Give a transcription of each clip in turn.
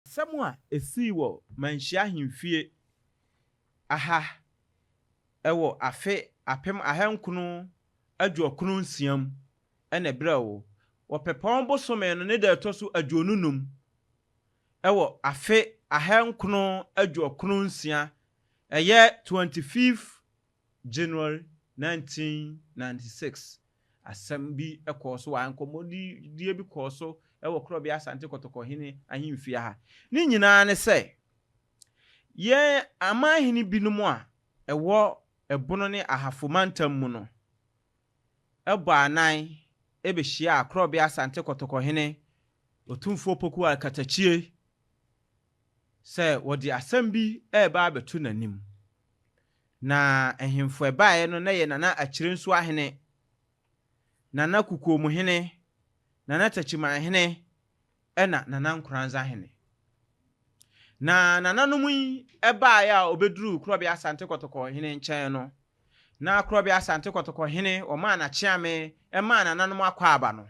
Asɛm a ɛsii wɔ Manhyia Ahemfie aha wɔ afe 1996 mu na ɛbrɛɛ wo wɔ Pɛpɔn bosome no ne da ɛtɔ so 25 wɔ afe 1996, ɛyɛ 25th January 1996. Asɛm bi kɔɔ so wɔ nkɔmmɔdie bi kɔɔ so wɔ Korɔbea Asante Kɔtɔkɔhene ahemfie ha. Ne nyinaa ne sɛ, yɛn amanhene binom a ɛwɔ Ɛbono ne Ahafo mantam mu no bɔ anan bɛhyiaa Korɔbea Asante Kɔtɔkɔhene Otumfoɔ Poku Katakyie sɛ wɔde asɛm bi reba abɛto n'anim. Na ahemfo a ɛbaeɛ no na yɛ Nana Akyire Nsuahene, Nana Kukuomuhene, Nana Takyimanhene ɛna Nana Nkoranzahene. Na nananom yi baeɛ a ɔbɛduruu Korɔbea Asante Kɔtɔkɔhene nkyɛn no, na Korɔbea Asante Kɔtɔkɔhene ɔmaa n'akyeame maa nananom akwaaba no.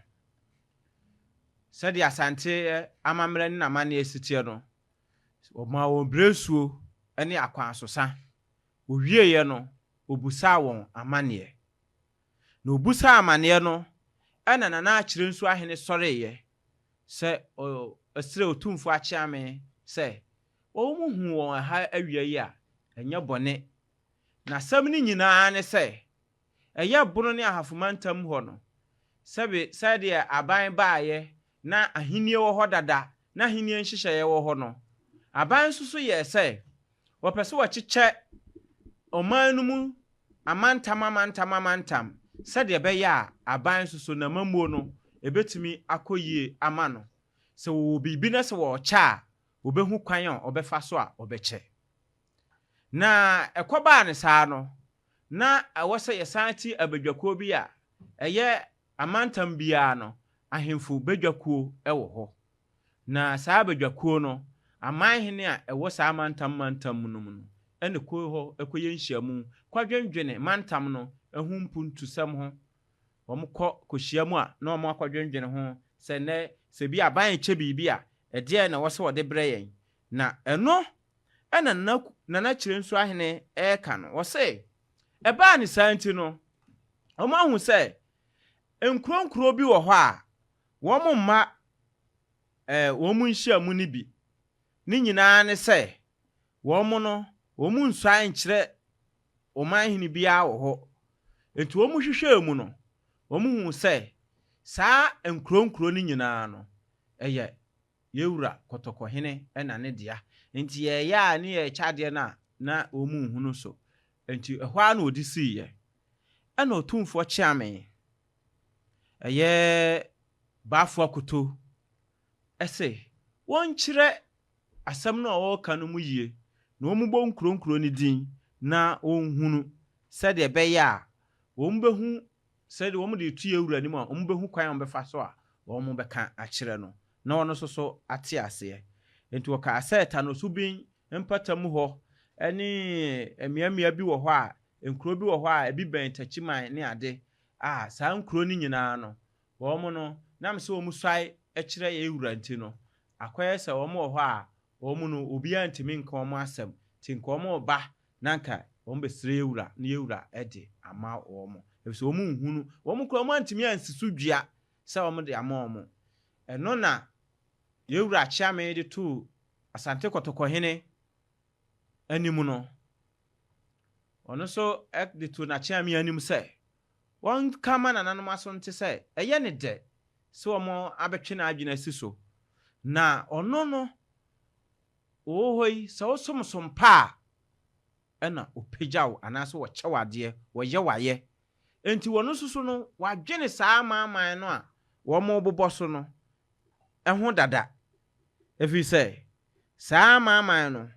Sɛdeɛ Asante amammerɛ ne n'amanneɛ si teɛ no, ɔmaa wɔn berɛsuo ne akwansosa. Ɔwieeɛ no, ɔbusaa wɔn amanneɛ. Na ɔbusaa amanneɛ no, ɛna Nana Akyire Nsuahene sɔreeɛ sɛ ɔsrɛ Otumfoɔ Akyeame sɛ wɔn mu hu wɔn ha awia yi a, ɛnyɛ bɔne. Na asɛm no nyinaa ne sɛ, ɛyɛ Bono ne Ahafo mantam hɔ no, sɛbe sɛdeɛ aban baeɛ na ahennie wɔ hɔ dada na ahennie nhyehyɛeɛ wɔ hɔ no, aban nso so yɛɛ sɛ wɔpɛ sɛ wɔkyekyɛ ɔman no mu amantam amantam amantam sɛdeɛ ɛbɛyɛ a aban nso so n'amammuo no ɛbɛtumi akɔ yie ama no. Sɛ wɔwɔ biribi na sɛ wɔrekyɛ a, wɔbɛhu kwan a ɔbɛfa so a ɔbɛkyɛ. Na ɛkɔbaa ne saa no, na ɛwɔ sɛ yɛsan te abadwakuo bi a ɛyɛ amantam biara no, ahemfo badwakuo wɔ hɔ. Na saa badwakuo no, amanhene a ɛwɔ saa mantam mantam no mu no, ɛna kɔ hɔ kɔyɛ nhyiamu, kɔdwendwene mantam no ho mpuntusɛm ho. Wɔn kɔ kɔhyia mu a, na wɔn akɔdwendwene ho sɛ nnɛ sɛ bi aban kyɛ biribi a, ɛdeɛn na ɛwɔ sɛ wɔde brɛ yɛn. Na ɛno ɛna Nana Kyerɛ Nsuahene ɛreka no. Wɔse, ɛbaa ne saa nti no, wɔn ahu sɛ nkuro nkuro bi wɔ hɔ a wɔn mma wɔn nhyiamu no bi. Ne nyinaa ne sɛ wɔn no wɔn nsuae nkyerɛ ɔmanhene biara wɔ hɔ. Nti wɔn hwehwɛɛ mu no, wɔn hu sɛ saa nkuro nkuro no nyinaa no ɛyɛ yɛwura Kɔtɔkɔhene ɛna ne dea. Nti yɛyɛ a ne yɛkyɛ adeɛ no a na wɔn nhunu so. Nti ɛhɔ ara na wɔde siiɛ. Ɛna Otumfoɔ Kyeame ɛyɛ Baafo Akoto ɛsɛ wɔnkyerɛ asɛm no a wɔreka no mu yie na wɔn bɔ nkuro nkuro no din na wɔnhunu sɛdeɛ ɛbɛyɛ a wɔn bɛhu sɛdeɛ wɔn de tu yɛwura anim a wɔn bɛhu kwan a wɔbɛfa so a wɔn bɛka akyerɛ no na ɔno nso so ate aseɛ. Nti wɔkaa sɛ Tanoso mpata mu hɔ ɛne mmeammea bi wɔ hɔ a nkuro bi wɔ hɔ a ebi bɛn Takyiman ne ade a saa nkuro no nyinaa no wɔn no nam sɛ wɔn suae kyerɛ yɛwura nti no, akɔyɛ sɛ wɔn wɔ hɔ a wɔn no obiara ntumi nka wɔn asɛm, nti nka wɔn ba na nka wɔn bɛsrɛ yɛwura na yɛwura de ama wɔn, efisɛ wɔn nhunu wɔn kura wɔn antumi ansi so dua sɛ wɔn de ama wɔn. Ɛno na yɛwura Kyeame de too Asante Kɔtɔkɔhene anim no, ɔno nso de too n'Akyeame anim sɛ wɔnka ma nananom aso nte sɛ ɛyɛ ne dɛ sɛ wɔn abɛtwe n'adwene asi so. Na ɔno no wɔwɔ hɔ yi, sɛ wosomsom pa a ɛna ɔpagya wo anaasɛ wɔkyɛ wo adeɛ, wɔyɛ wayɛ. Nti wɔn nso so no wadwene saa amaaman no a wɔn bobɔ so no ɛho dada, ɛfiri sɛ saa amaaman no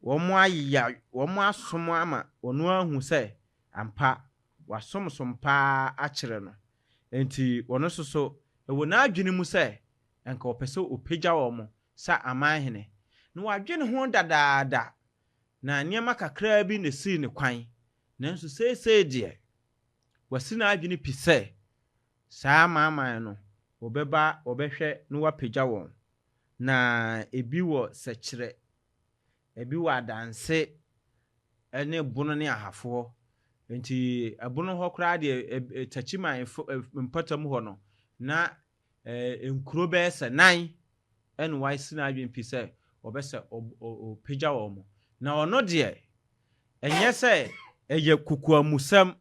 wɔn ayɛ wɔn asom ama wɔn ahu sɛ ampa wasomsom paa akyerɛ no. Nti wɔn nso so ɛwɔ n'adwene mu sɛ nka ɔpɛ sɛ ɔpagya wɔn sɛ amanhene, na wadwene ho dadaada na nneɛma kakraa bi na esii ne kwan. Nanso seesei deɛ wasi n'adwene pi sɛ saa amaaman no wɔbɛba wɔbɛhwɛ na wapagya wɔn. Na ebi wɔ Sɛkyerɛ, ebi wɔ Adanse ne Bono ne Ahafoɔ. Nti ɛbono hɔ koraa deɛ, Takyiman mpɔtam hɔ no, na nkuro bɛyɛ sɛ nan ɛna wasi n'adwene pi sɛ ɔbɛ sɛ ɔpagya wɔn. Na ɔno deɛ, ɛnyɛ sɛ ɛyɛ kokoamusɛm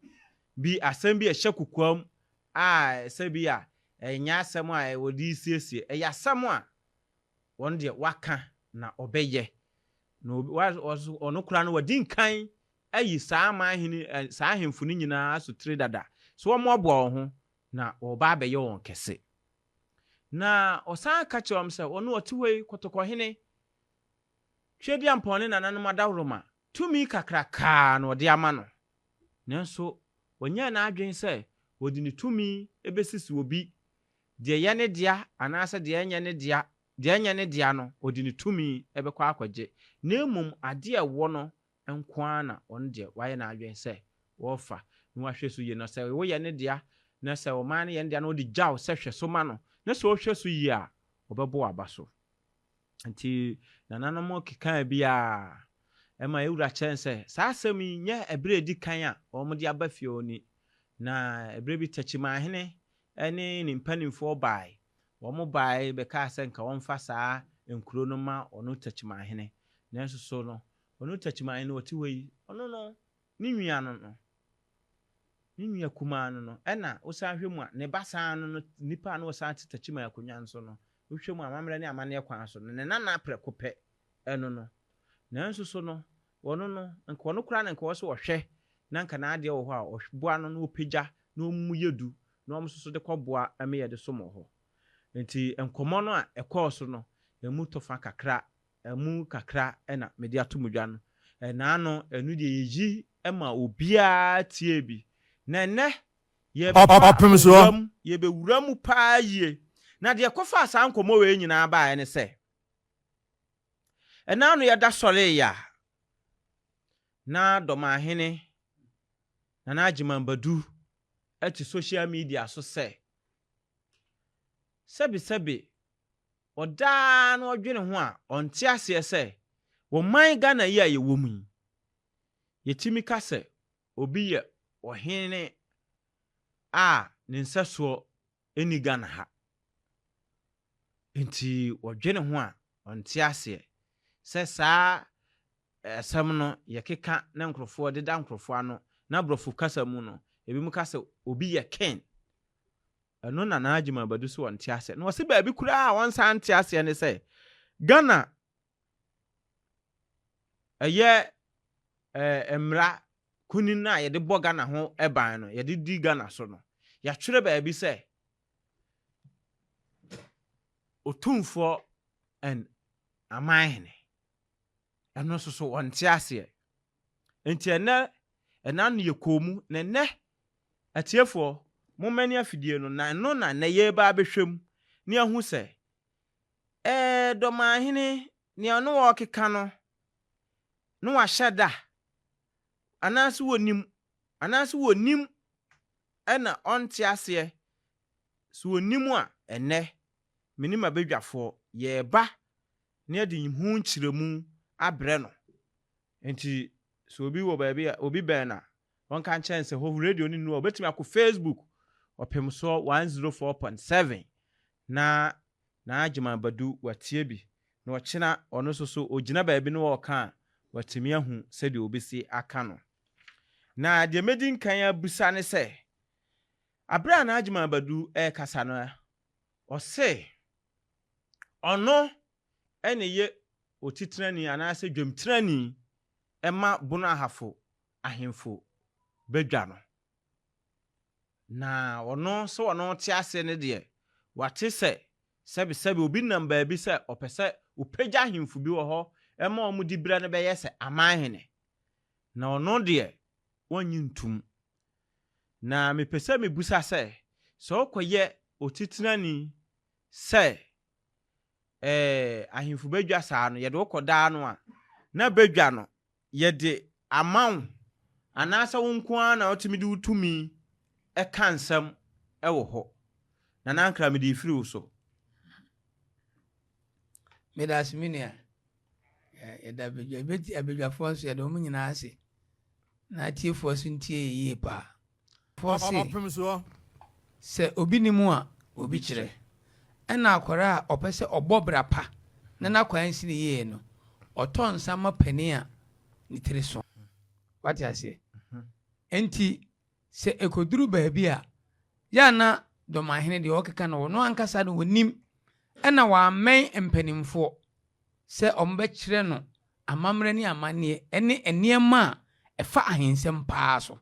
bi, asɛm bi a ɛhyɛ kokoam a sɛ bi a ɛnyɛ asɛm a wɔde siesie. Ɛyɛ asɛm a wɔn deɛ waka na ɔbɛyɛ. Na ɔno koraa no, wadi nkan ayi saa amanhene, saa ahemfo no nyinaa asotire dada so wɔn aboa wɔn ho na wɔba abɛyɛ wɔn kɛse. Na ɔsan ka kyerɛ wɔn sɛ ɔno ɔte hɔ yi, Kɔtɔkɔhene Tweduampɔn ne nananom adaworoma tumi kakrakaa na ɔde ama no, nanso wɔnyɛɛ n'adwene sɛ wɔde ne tumi bɛsisi obi deɛ yɛ ne dea anaasɛ deɛ ɛnyɛ ne dea. Deɛ ɛnyɛ ne dea no, ɔde ne tumi bɛkɔ akɔgye, na mmom adeɛ a ɛwɔ no nko ara na ɔno deɛ wayɛ n'adwene sɛ wɔrefa na wahwɛ so yie. Na sɛ woyɛ ne dea na sɛ ɔman no yɛ ne dea na ɔde gyaw sɛ hwɛ so ma no, na sɛ ɔhwɛ so yie a, ɔbɛbɔ w'aba so. Nti nananom kekaa bi a ɛma ewura kyɛn sɛ saa asɛm yi nyɛ ɛberɛ a edi kan a wɔde aba fie hɔ ni. Na ɛberɛ bi Takyimanhene ne ne mpanimfoɔ bae, wɔn bae bɛkaa sɛ nka wɔmfa saa nkuro no ma ɔno Takyimanhene. Nanso so no, ɔno Takyimanhene ɔte hɔ yi, ɔno no ne nua no, ne nua kumaa no, ɛna wosan hwɛ mu a, ne ba san no, nipa a na wɔsan te Takyiman akonnwa nso no, wohwɛ mu amammerɛ ne amanneɛ kwan so no, ne nana prɛko pɛ ɛno no. Nanso so no, ɔno no nka ɔno koraa na nka wɔ sɛ ɔhwɛ na nka n'adeɛ wɔ hɔ a ɔboa no na ɔpagya na ɔmu yɛ du na ɔmo nso so de kɔboa ɛma yɛde som wɔ hɔ. Nti nkɔmmɔ no a ɛkɔɔ so no, emu tɔfa kakra, ɛmu kakra ɛna mede ato mu dwa no. Ɛnaa no, ɛno deɛ yɛyi ma obiara tie bi. Na ɛnɛ Ɔpem soɔ. Mu yɛbɛwura mu paa yie. Na deɛ kɔfaa saa nkɔmmɔ wei nyinaa baeɛ ne sɛ, ɛnaa no yɛda sɔreeɛ a, na Dɔmahene Nana Agyeman Badu ɛte social media so sɛ sɛbesɛbe ɔdaa na ɔdwene ho a, ɔnte aseɛ sɛ wɔman Ghana yi a yɛwɔ mu yi, yɛtumi ka sɛ obi yɛ ɔhene a ne nsɛsoɔ ɛni Ghana ha. Nti wɔdwene ho a, ɔnte aseɛ sɛ saa asɛm no yɛkeka na nkurɔfoɔ deda nkurɔfoɔ ano. Na borɔfo kasa mu no, ebi mu ka sɛ obi yɛ king. Ɛno na Nana Agyeman Badu so wɔnte aseɛ. Na wɔsi baabi koraa a wɔnsan nte aseɛ ne sɛ Ghana ɛyɛ mmara kunin a yɛde bɔ Ghana ho ban no, yɛde di Ghana so no, yɛatwerɛ baabi sɛ Otumfoɔ and amanhene. Ɛno nso so wɔnte aseɛ. Nti ɛnɛ ɛna no yɛ kɔn mu. Na ɛnɛ, atiefoɔ, mommɛne afidie no, na ɛno na ɛnɛ yɛreba abɛhwɛ mu ne ahu sɛ Dɔmahene nea ɔne wɔrekeka no na wahyɛ da anaasɛ wɔnim, anaasɛ wɔnim ɛna ɔnte aseɛ. Sɛ wɔnim a, ɛnɛ me ne m'abadwafoɔ yɛreba na yɛde ho nkyerɛmu abrɛ no. Nti sɛ obi wɔ baabi a obi bɛn na wɔnka nkyɛn sɛ hɔ radio no nu a, obɛtumi akɔ Facebook Ɔpem Soɔ 104.7 na Agyeman Badu watie bi. Na ɔkyena ɔno nso so ogyina baabi no wɔɔka a, watumi ahu sɛdeɛ obɛsi aka no. Na deɛ mɛdi nkan abusa ne sɛ, abere a Nana Agyeman Badu ɛrekasa no, ɔse ɔno ɛna yɛ otitenani anaasɛ dwamtenani ɛma Bono Ahafo ahemfo badwa no. Na ɔno sɛ ɔno te ase no deɛ, wate sɛ sɛbesɛbe obi nam baabi sɛ ɔpɛ sɛ ɔpagya ahemfo bi wɔ hɔ ɛma wɔn di berɛ no bɛyɛ sɛ amanhene, na ɔno deɛ wɔnnye ntom. Na mepɛ sɛ mebusa sɛ, sɛ wokɔyɛ otitenani sɛ ahemfo badwa saa no, yɛde wokɔ daa no a, na badwa no yɛde ama wo anaasɛ wo nko ara na wotumi de wo tumi ɛka nsɛm ɛwɔ hɔ? Na nankra mede efiri wo so. Meda ase me nua. Yɛda abadwafoɔ nso yɛda wɔn nyinaa ase. Na atiefoɔ nso ntie yɛ yie paa. Foɔ se, sɛ obi nim a, obi kyerɛ. Ɛna akwadaa a ɔpɛ sɛ ɔbɔ bra pa na n'akwan nsi no yie no, ɔtɔ nsa ma panin a ne tiri so. Wate aseɛ? Enti sɛ ɛkɔduru baabi a, yɛ a na Dɔmahene deɛ ɔkeka no ɔno ankasa no ɔnim, ɛna wammɛn mpanimfoɔ sɛ wɔbɛkyerɛ no amammerɛ ne amanneɛ ne nneɛma a ɛfa ahensɛm paa so.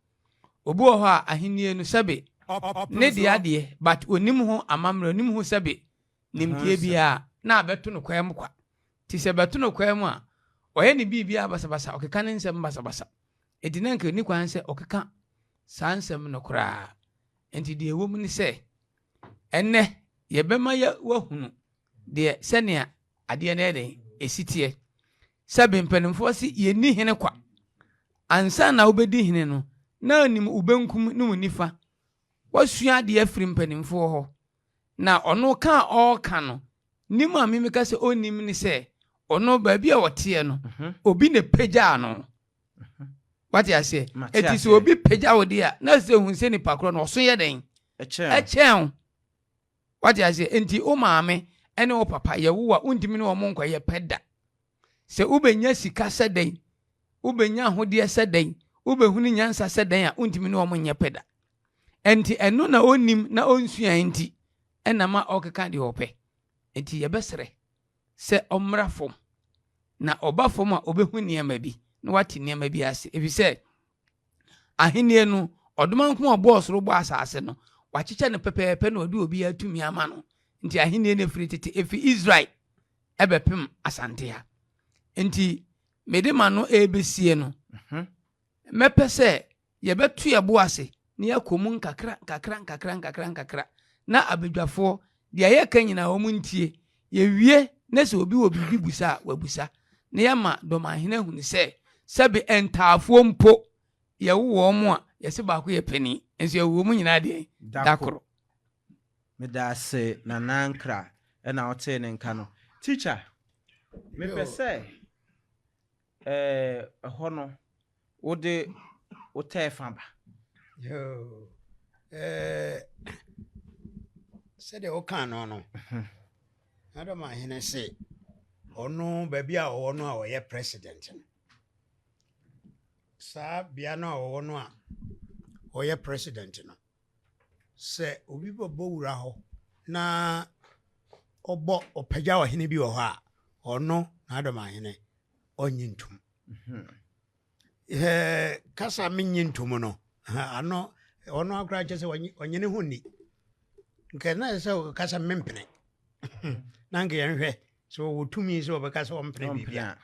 Obi wɔ hɔ a ahennie no sɛbe ne dea deɛ but ɔnim ho amammerɛ, ɔnim ho sɛbe nimdeɛ biara na abɛto no kwan mu kwa. Nti sɛ ɛbɛto no kwan mu a, ɔyɛ ne biribiara basabasa, ɔkeka ne nsɛm basabasa. Enti na anka ɛnni kwan sɛ ɔkeka saa nsɛm no koraa. Enti deɛ ɛwɔ mu ne sɛ, ɛnnɛ yɛbɛma yɛahunu deɛ sɛnea adeɛ no yɛ den ɛsi teɛ. Sɛbe mpanimfoɔ se yɛnni hene kwa. Ansa na wobɛdi hene no, na onim wo benkum ne wo nifa. Wasua adeɛ afiri mpanimfoɔ hɔ. Na ɔno ka a ɔreka no, nim a mimika sɛ ɔnnim ne sɛ, ɔno baabi a ɔteɛ no, obi na pagyaa no. Wate aseɛ? Eti sɛ obi pagya wo deɛ a, na sɛ hu sɛ nipa korɔ no ɔso yɛ dɛn? Ɛkyɛn wo. Wate aseɛ? Enti wo maame ne wo papa yɛwo a wontumi ne wɔn nkɔyɛ pɛ da. Sɛ wobɛnya sika sɛ dɛn, wobɛnya ahodeɛ sɛ dɛn, wobɛhunu nyansa sɛ dɛn a, wontumi ne wɔn nyɛ pɛ da. Enti ɛno na ɔnnim na ɔnsuae nti ɛna ma ɔkeka deɛ ɔpɛ. Enti yɛbɛsrɛ sɛ ɔmmra fam, na ɔba fam a ɔbɛhu nneɛma bi na wate nneɛma bi ase, ɛfiri sɛ ahennie no, ɔdomankoma a ɔbɔɔ soro bɔɔ asase no, wakyekyɛ no pɛpɛɛpɛ na ɔde obiara tumi ama no. Nti ahennie no ɛfiri tete, ɛfiri Israel ɛbɛpem Asante ha. Nti mede m'ano ɛrebɛsie no, mɛpɛ sɛ Yɛbɛto yɛn bo ase na yɛakɔ mu nkakra nkakra nkakra nkakra nkakra na abadwafoɔ, deɛ yɛka nyinaa wɔn ntie. Yɛwie na sɛ obi wɔ biribi busa a, wabusa. Na yɛama Dɔmanhene ahunu sɛ, sɛbe ntaafoɔ mpo, yɛwo wɔn a, yɛse baako yɛ panin, nso yɛwo wɔn nyinaa deɛn? Da koro. Meda ase Nana Nkra na wotee ne nka no. Teacher, mepɛ sɛ Ɛhɔ no, wode wo tɛɛfa ba. Yoo, sɛdeɛ wokaa no no, Adam Ahene se ɔno baabi a ɔwɔ no a ɔyɛ president no, saa bea no a ɔwɔ no a ɔyɛ president no, Sɛ obi bɛbɔ wura hɔ na ɔbɔ ɔpagya ɔhene bi wɔ hɔ a, ɔno n'adɔmahene ɔnnye ntom. Kasa mennye ntom no, ano ɔno akora kyɛ sɛ ɔnye ne ho nni. Nka na ɛsɛ sɛ kasa mempene. Na nka yɛnhwɛ sɛ ɔwɔ tumi sɛ ɔbɛka sɛ ɔmpene biribi a.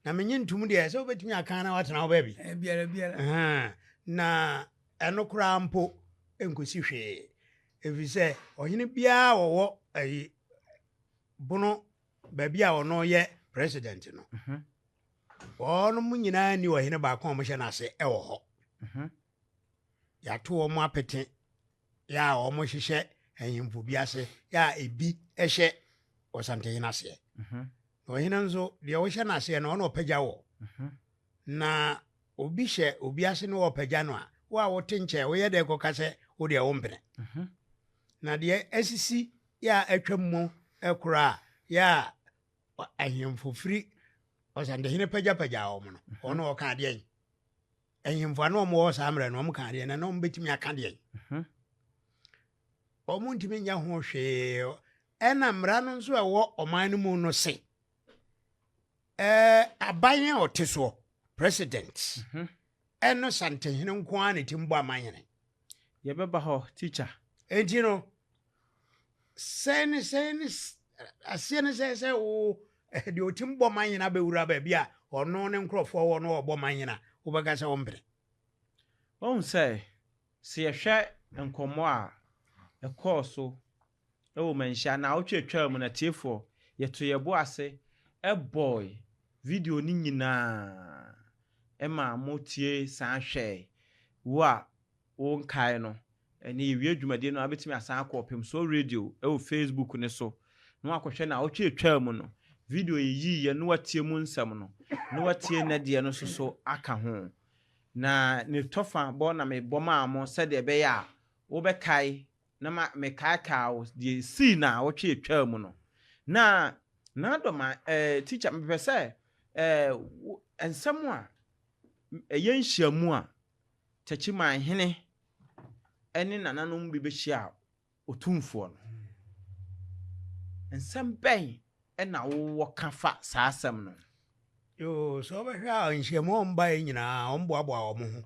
Na menye ntom deɛ sɛ wobɛtumi aka na watena hɔ baabi. Biara biara. Na ɛno koraa mpo nkosi hwee, ɛfiri sɛ ɔhene biara wɔwɔ ayi bono baabi a ɔno yɛ president no, wɔnom nyinaa ni ɔhene baako a wɔhyɛ n'ase wɔ hɔ. Yɛato wɔn apete yɛ a wɔhyehyɛ ahemfo bi ase yɛ a ebi hyɛ ɔsantehene aseɛ. Na ɔhene nso deɛ ɔhyɛ n'aseɛ no ɔna ɔpagya wɔ. Na obi hyɛ obi ase na ɔpagya no a, wo a wote nkyɛn woyɛ dɛ kɔka sɛ wo deɛ wompene. Na deɛ asisi yɛ a atwa mu koraa yɛ a ahemfo firi ɔsantehene pagyapagya wɔn no, ɔno ɔka adeɛ yi. Ahemfo a na wɔn wɔ saa mmerɛ no wɔn ka adeɛ na na wɔn bɛtumi aka deɛ yi. Wɔn ntumi nyɛ ho hwee. Ɛna mmara no nso ɛwɔ ɔman no mu no se Ɛɛ aban a ɔte soɔ, president, ɛno Santehene nko ara na ɛtumi bɔ amanhene. Yɛbɛba hɔ, teacher. Enti no, sɛn ne sɛn ne aseɛ ne sɛ sɛ wo deɛ ɔtumi bɔ manhene abɛwura baabi a ɔno ne nkurɔfoɔ wɔ no ɔbɔ manhene a wobɛka sɛ wompene. Woahu sɛ, sɛ yɛhwɛ nkɔmmɔ a ɛkɔɔ so wɔ manhyia naawɔtwe a ɛtwaa mu no, atiefoɔ, yɛtoo yɛn bo ase bɔe video no nyinaa ma motie san hwɛe. Wo a wonkae no, ɛnnɛ yɛwie dwumadie no a, wobɛtumi asan akɔ Ɔpemsoɔ Radio wɔ Facebook no so na woakɔhwɛ naawɔtwe a ɛtwaa mu no. Video yɛyiiɛ na watie mu nsɛm no, na watie nnɛ deɛ no nso so aka ho. Na ne tɔfa bɔ na mebɔ maa mo sɛdeɛ ɛbɛyɛ a wobɛkae na ma mekaekaa wo deɛ ɛsii naawɔtwe ɛtwaa mu no. Na Nadoma, eh, teacher, mepɛ sɛ eh, wo, nsɛm a ɛyɛ nhyiamu a Techiman hene ne nananom bi bɛhyia Otumfoɔ no. Nsɛm bɛn na wowɔ ka fa saa asɛm no ho? Yoo, sɛ wobɛhwɛ a nhyiamu a wɔbaeɛ nyinaa, wɔboaboa wɔn ho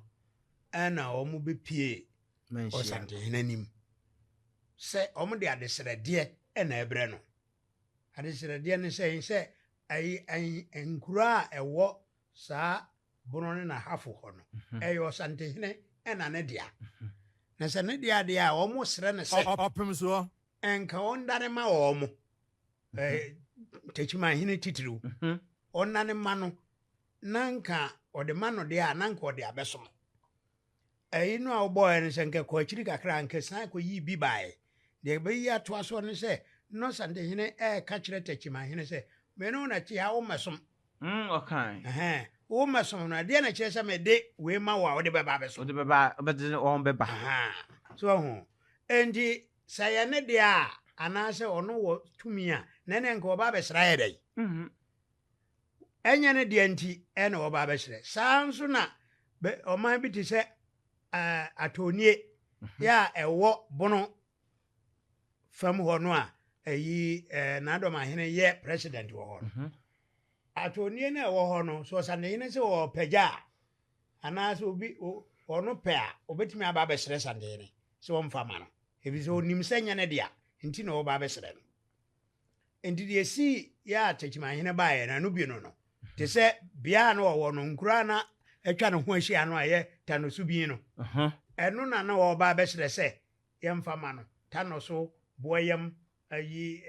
ɛna wɔbɛpie Ɔsantehene anim sɛ wɔde adesrɛdeɛ na ɛbrɛ no. Adesrɛdeɛ ne sɛn? Sɛ ayi nkuro a ɛwɔ saa Bono ne n'ahafo hɔ no, mhm. ɛyɛ ɔsantehene ɛna ne dea. Mhm. Na sɛ ne dea deɛ a, wɔn srɛ no sɛ ɔpem soɔ nka ɔndane ma wɔn mhm. Techimanhene titiriw ɔnnane ma no na nka ɔde ma no deɛ a na nka ɔde abɛsom. Ɛyi no a wobɔɔɛ no sɛ nka kɔ akyiri kakra a nka san kɔyii bi baeɛ. Deɛ ɛbɛyi atoa soɔ ne sɛ na Ɔsantehene ɛreka kyerɛ Techimanhene sɛ me ne wo na ɛte ha wo mmɛsom. Mm, ɔkae. Ɛhɛn, wo mmɛsom no, ɛdeɛ na ɛkyerɛ sɛ mede wei ma wo a wode bɛba abɛsom. Wode bɛba, wobɛde wɔn bɛba. Ahaa, so wahu. Enti sɛ ɛyɛ ne deɛ a, anaasɛ ɔno wɔ tumi a, na ɛneɛ nka ɔba abɛsra yɛ dɛn? Mm. Ɛnyɛ ne dea nti na wɔba abɛsrɛ. Saa ara nso na ɔman bi te sɛ Atoonie mhm. yɛ a ɛwɔ Bono fam hɔ no a ɛyi N'adɔm ahene yɛ president wɔ hɔ no. Mhm. Atoonie no a ɛwɔ hɔ no, so ɔsantehene sɛ ɔpɛgya a anaasɛ obi ɔno pɛ a ɔbɛtumi aba abɛsrɛ santehene sɛ ɔmfa ma no, ɛfiri sɛ ɔnim sɛ nyɛ ne dea nti na ɔba abɛsrɛ no. Enti deɛ ɛsii yɛ a Techimanhene baeɛ no, ɛno bi no no, te sɛ bea a na ɔwɔ no, nkuro a na atwa ne ho ahyia no a ɛyɛ Tanoso-Bin no, ɛno na na ɔreba abɛsrɛ sɛ yɛmfa ma no, Tanoso, Boayam, ayi,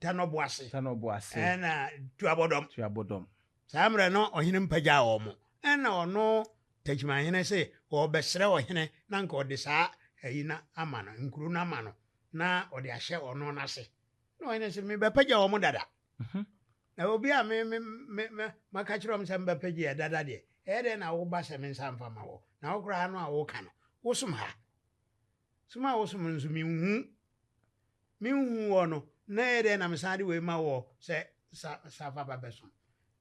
Tanɔboase, Tanɔboase, ɛna Tuabɔdɔm. Tuabɔdɔm. Saa mmerɛ no ɔhene mpagyaa wɔn, ɛna ɔno Techimanhene se ɔrebɛsrɛ ɔhene na anka ɔde saa ayi no ama no, nkuro no ama no, na ɔde ahyɛ ɔno n'ase. Na ɔhene sɛ, mebɛpagya wɔn dada. Mhm. Na obi a me me me me maka kyerɛ wɔn sɛ mebɛpagya yɛ dada deɛ, ɛyɛ dɛn na woba sɛ me nsa mfa ma wɔ? Na wo koraa no a woka no, wosom ha. Som a wosom no nso menhu. Menhu wɔ no, na ɛyɛ dɛn na mesan de wei ma wɔ sɛ sa sa fa ba bɛsom?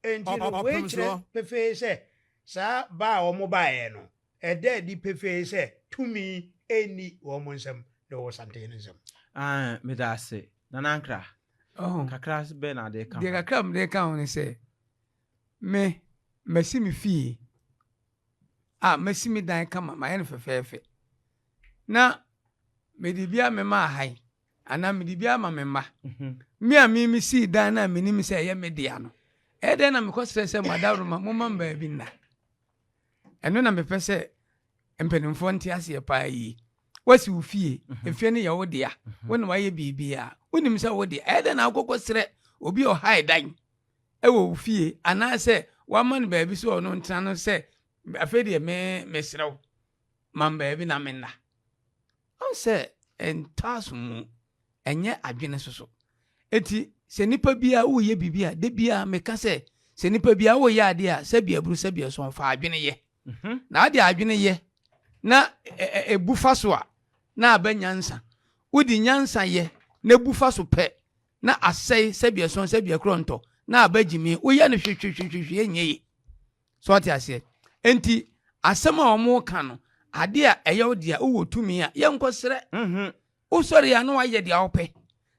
Enti no, wei kyerɛ pefee sɛ saa ba a wɔn baeɛ no, Ɛda adi pefee sɛ tumi nni wɔn nsam, na ɛwɔ Santehene nsam. Aane, meda ase. Nana Ankrah, Ɔho. kakra bɛn na wode reka ho? Deɛ kakra a mede reka ho ne sɛ, me, masi me fie a masi me dan kama, mayɛ no fɛfɛɛfɛ. Na mede bi amema aha yi, anaa mede bi ama me mma. Me a me mesii dan no a menim sɛ ɛyɛ me dea no, ɛyɛ dɛn na mekɔsrɛ sɛ mo adaworoma momma me baabi nna? Ɛno na mepɛ sɛ mpanimfoɔ nte aseɛ paa yie. Woasi wo fie, mhm. efie no yɛ wo dea, mhm. wo na wayɛ biribiara. Wonim sɛ wo dea. Ɛyɛ dɛn na wokɔkɔ srɛ obi a ɔhae dan ɛwɔ wo fie anaasɛ wama no baabi sɛ ɔno ntena no sɛ afei deɛ me mesrɛ wo ma me baabi na menna. Ɔn sɛ ɛntɔ aso mu, ɛnyɛ adwene soso. Eti sɛ nipa biara woyɛ biribi a, da biara meka sɛ, sɛ nipa biara woyɛ adeɛ a, sɛbi aburu sɛbi ɛsɔn, fa adwene yɛ. Mhm. Na ade adwene yɛ na ebu fa so a, na aba nyansa. Wode nyansa yɛ na ebu fa so pɛ, na asɛe sɛbi ɛsɔn sɛbi ɛkorɔ ntɔ, na aba gyimi. Woyɛ no hwehwehwehwehwe ɛnyɛ yie. So ɔte aseɛ? Enti asɛm a wɔka no, adeɛ a ɛyɛ wo dea, wowɔ tumi a, yɛnkɔsrɛ. Mhm. Wosɔre a na wayɛ deɛ wopɛ.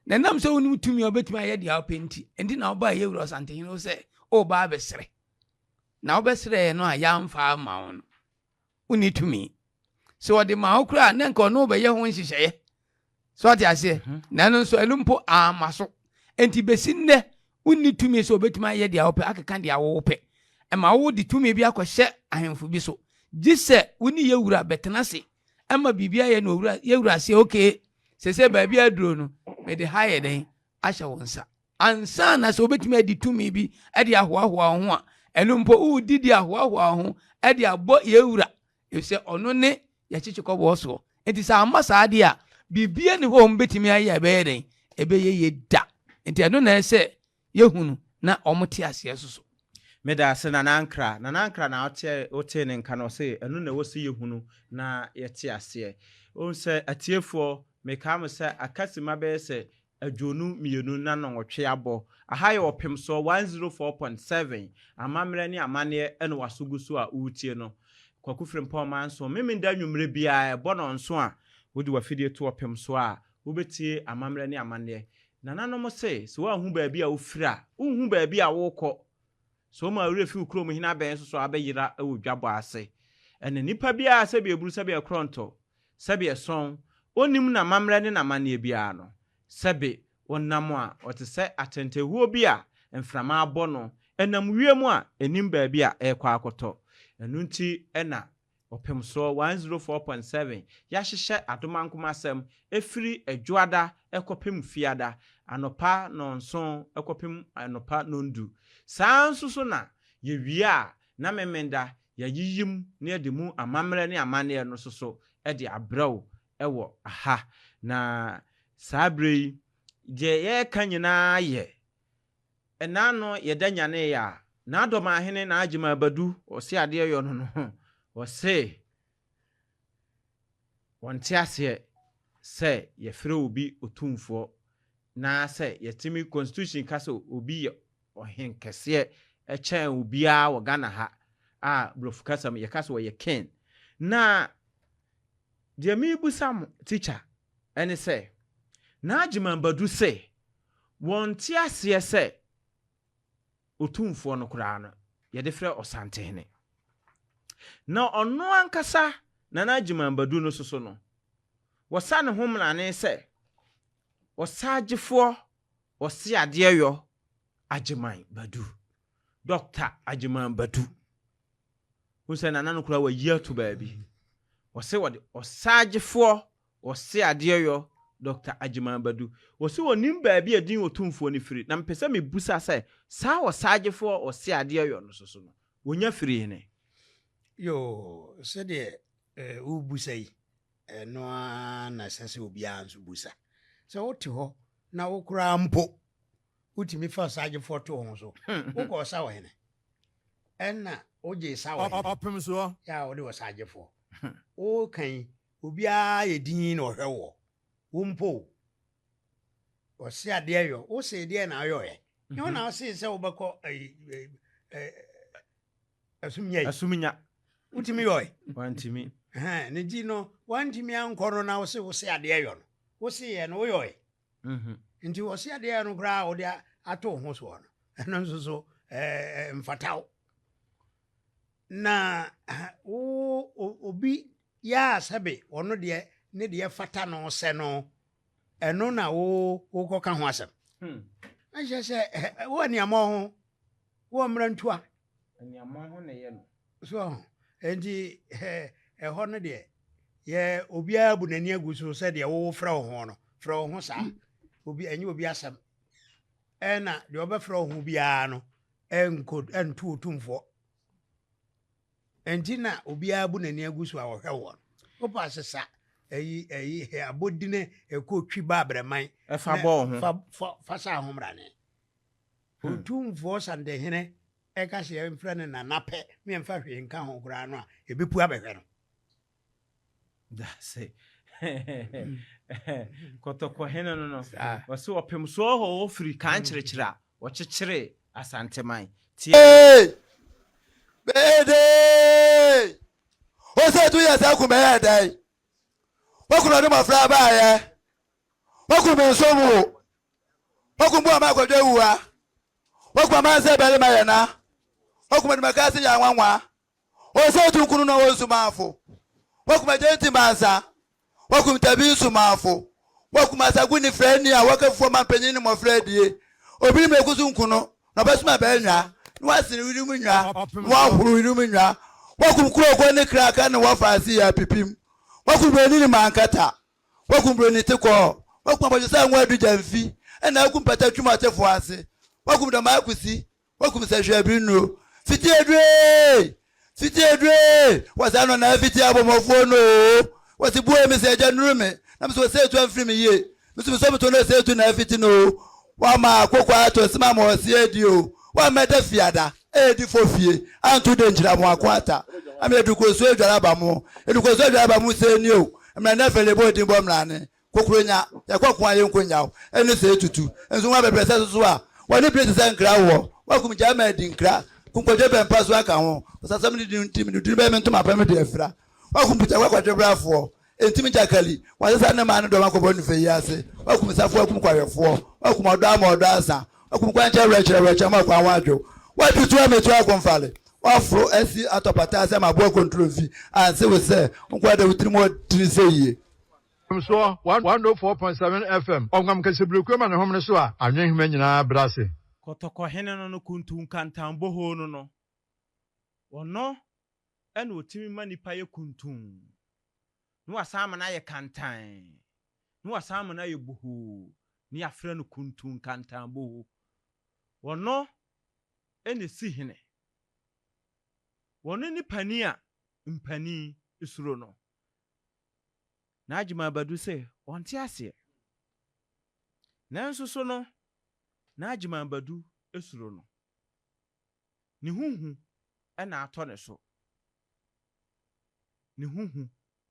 Na ɛnam sɛ wonim tumi a wobɛtumi ayɛ deɛ wopɛ nti, enti na wobaa yɛwura Ɔsantehene hɔ sɛ woreba abɛsrɛ. Na wobɛsrɛɛ no a yɛamfa amma wo no, wonni tumi. Sɛ ɔde ma wo koraa a, na nka ɔne wo bɛyɛ ho nhyehyɛeɛ. So ɔte aseɛ? Mhm. Na ɛno nso, ɛno mpo amma so. Enti bɛsi nnɛ, wonni tumi sɛ wobɛtumi ayɛ deɛ wopɛ, akeka deɛ wopɛ. Ɛma wode tumi bi akɔhyɛ ahemfo bi so. Gye sɛ wo ne yɛwura bɛtena ase ɛma biribi ayɛ no owura yɛwura aseɛ okay sɛ baabi aduro no mede ha yɛ dɛn ahyɛ wo nsa ansa na sɛ wobɛtumi adi tumi bi de ahoahoa wo ho a ɛno mpo wodi di ahoahoa wo ho de abɔ yɛwura efisɛ ɔno ne yɛkyekye kɔbɔɔ soɔ nti sɛ amma saa deɛ a biribia ne hɔ a wɔbɛtumi ayɛ a ɛbɛyɛ dɛn ɛbɛyɛ yɛ da nti ɛno na ɛsɛ. yɛhunu na wɔte aseɛ nso so. Meda ase Nana Ankrah. Nana Ankrah na woteɛ wotee ne nka no ɔse ɛno na ɛwɔ sɛ yɛhunu na yɛte aseɛ. Wohu sɛ atiefoɔ mekaa mo sɛ aka simma bɛyɛ sɛ 22 na nnɔnwɔtwe abɔ. Aha yɛ ɔpemsoɔ 104.7 amammerɛ ne amanneɛ na waso gu so a woretie no. Kwaku Frimpong Manso, Memenda anwummerɛ biara ɛbɔ nnɔnson a wode w'afidie to ɔpemsoɔ a wobɛtie amammerɛ ne amanneɛ. Nananom se, sɛ woanhu baabi a wofiri a, wonhu baabi a worekɔ. Sɛ woma wo werɛ fi wo kurom hene abɛn nso so a, wobɛyera wɔ dwabɔ ase. Ɛnna nipa biara, sɛbi aburu, sɛbi ɛkorɔntɔ, sɛbi ɛsɔn, onnim n'amammerɛ ne n'amanneɛ biara no, sɛbe ɔnam a, ɔte sɛ atɛntɛhuo bi a mframa abɔ no, ɛnam wiem a ɛnnim baabi a ɛrekɔ akɔtɔ. Ɛno nti na Ɔpemsoɔ 104.7 Yɛahyehyɛ Adomankomasɛm ɛfiri Dwoada kɔpem Fiada anɔpa nnɔnson kɔpem anɔpa nnɔndu. Saa ara nso so na yɛwie a na Memenda yɛayiyim na yɛde mu amammerɛ ne amanneɛ no nso so de abrɛ wo wɔ ha. Na saa berɛ yi deɛ yɛreka nyinaa yɛ Ɛnaano yɛda nyanee a, N'adɔmahene N'Agyeman Badu ɔse adeɛ yɔ no no, ɔse wɔnte aseɛ sɛ yɛfrɛ obi otumfoɔ na sɛ yɛtumi constitution ka sɛ obi yɛ ɔhen kɛseɛ kyɛn obiara wɔ Ghana ha a brɔfo kasa mu yɛka sɛ ɔyɛ king. Na deɛ mebusa mo teacher ɛne sɛ N'Agyeman Badu se Wɔnte aseɛ sɛ Otumfoɔ no koraa no, yɛde frɛ Ɔsantehene. Na ɔno ankasa Nana Agyeman Badu no soso no, wɔsa ne ho mmrane sɛ Ɔsaagyefoɔ Ɔseadeɛyɔ Agyeman Badu, Dɔkta Agyeman Badu. Wohu sɛ Nana no koraa wayi ato baabi. Wɔse wɔde Ɔsaagyefoɔ Ɔse adeɛ yɔ Doctor Agyeman Badu. Ɔse ɔnim baabi a din Otumfoɔ no firi na mepɛ sɛ mebusa sɛ saa Ɔsaagyefoɔ Ɔse adeɛ yɔ no soso no ɔnya firi hene? Yoo, sɛdeɛ worebusa yi, ɛno ara na ɛsɛ sɛ obiara nso busa. Sɛ wote hɔ na wo koraa mpo wotumi fa ɔsaagyefoɔ to wo ho so, wokɔ ɔsa wɔ hene? Ɛna wogyee sa wɔ hene? Ɔpem soɔ. Yɛ a wode ɔsaagyefoɔ. Woka yi, Obiara yɛ dinn na ɔhwɛ woɔ. Wo mpo o, ɔse adeɛ yɔ, wo see deɛ na woyɔeɛ. Nyɛ wo na wo see sɛ wobɛkɔ ayi asumnya yi. Asumnya. Wotumi yɔe? Wantumi. Ɛhɛn, ne nti no, wantumi ankɔ no na wo se wo se adeɛ yɔ no. Wo se yɛ no, woyɔe. Mhm. Nti ɔse adeɛ yɔ no koraa a wode ato wo ho soɔ no, ɛno nso so ɛɛ mfata wo. Na wo obi Yɛ a sɛbe ɔno deɛ ne deɛ fata no sɛ no, ɛno na wo wokɔka ho asɛm. Hmm. Na kyerɛ sɛ wo aniammɔ ho, wo mmerantua. Aniammɔ ho na ɛyɛ no. So ho. Enti ɛhɔ no deɛ, yɛ obiara bu n'ani agu so sɛ deɛ wowo frɛ wo ho no, frɛ wo ho saa. Obi ɛnyɛ obi asɛm. Ɛna deɛ ɔbɛfrɛ wo ho biara no, ɛnko ɛnto otumfoɔ. Ɛnti na obiara bu n'ani agu so a ɔhwɛ woɔ no. Wopɛ a sesa ɛyi ɛyi abodine ɛkɔ twi ba abrɛman. Ɛfa bɔ wo ho. Fa fa fa sa ho mmrane. Otumfoɔ Santehene ɛka sɛ yɛmfrɛ no Nana pɛ na yɛmfa hwee nka ho koraa no a, ɛbɛpu abɛhwɛ no. Dase. Kɔtɔkɔhene no no, ɔse ɔpem soɔ hɔ hɔ firi kan kyerekyere a ɔkyekyeree Asanteman. Tie. Hey! Bɛyɛ Ose tu yɛ sɛ kun bɛyɛ dɛn? Wakun ɔde mmɔfra baayɛ. Wakun me nso mu. Wakun bu ama akɔdwa awua. Wakun amansan barima yɛ na. Wakun adwumaka ase yɛ anwanwa. Ose tu kunu na wɔn Wakum agye mansa. Wakum tabi nsumafo. Wakum asagu ne frani a wɔka fufuo ma mpanyin ne mmɔfra adie. Obi ne mmerɛku so nku no, na ɔbɛsoma bɛɛ nwa, na wasene wirim nwa, na wahoro wirim nwa. Wakum kuroko ne kraka ne wɔfa ase yɛ apipim. Wakum buroni ne mankata. Wakum buroni te kɔɔ. Wakum abɔdwesɛ ngo adu gyamfi, ɛna akum pata twum atefo ase. Wakum dɔmaa kusi, Wakum sɛ hwɛ bi nnuro. Fiti aduree! Fiti aduree! Wɔsɛ no na afiti abɔmmɔfoɔ no oo. Wɔse bue me sɛ agya nnuru me. Na me sɛ wɔsɛ etu amfiri me yie. Me so mesɔ me to na ɛsɛ etu na afiti no oo. Wama akoko ato sima ma ɔse adi o Wammɛda fiada edi fɔ fie anto denkyira mo ako ata ama edukosu adware aba mo Edukosu adware aba mo sɛ ni o Mmrane afɛle bɔ odin bɔ mmrane Kokoro nya yɛkɔ ko a yɛnko nyaw ɛne sɛ etutu nso ho abɛbrɛsɛ soso a wɔne bere te sɛ nkra woɔ Wakum gyaa ma adi nkra Kunkwadwo bɛ mpa so aka ho Ɔsasɛm ne din nti mede duru bɛyɛ me ntoma pɛ mede afira Wakum pita kwakwadwe brafoɔ Enti Gyakali, wɔasesa ne man no dɔm akɔbɔ no fɛ yi ase, wɔakum safoa akum kwahwɛfoɔ, wɔakum ɔdɔ ama ɔdɔ asa, wɔakum kwankyɛn werɛkyerɛ werɛkyerɛ ama kwan ho adwo, wɔatutu ametu akomfale, wɔaforo asi atɔ pata ase ama aboa kontromfi anse wo sɛ wo nkoa da wo tirim hɔ tiri sɛ yie. Mfomsoɔ, 104.7 FM, Ɔnwam Kasebrekuo ma ne homene so a, anwenhoma nyinaa brɛ ase. Kɔtɔkɔhene no no kuntu nkantanbohoo no no, ɔno na ɔtumi ma nipa yɛ kuntun, na wasan ama no ayɛ kantann, na wasan ama no ayɛ bohoo, na yɛafrɛ no kuntun kantan boho. Ɔno na ɛsi hene. Ɔno ne panin a mpanin suro no. Na Agyeman Badu se ɔnte aseɛ. Nanso so no, na Agyeman Badu suro no. Ne ho hu na atɔ ne so. Ne ho hu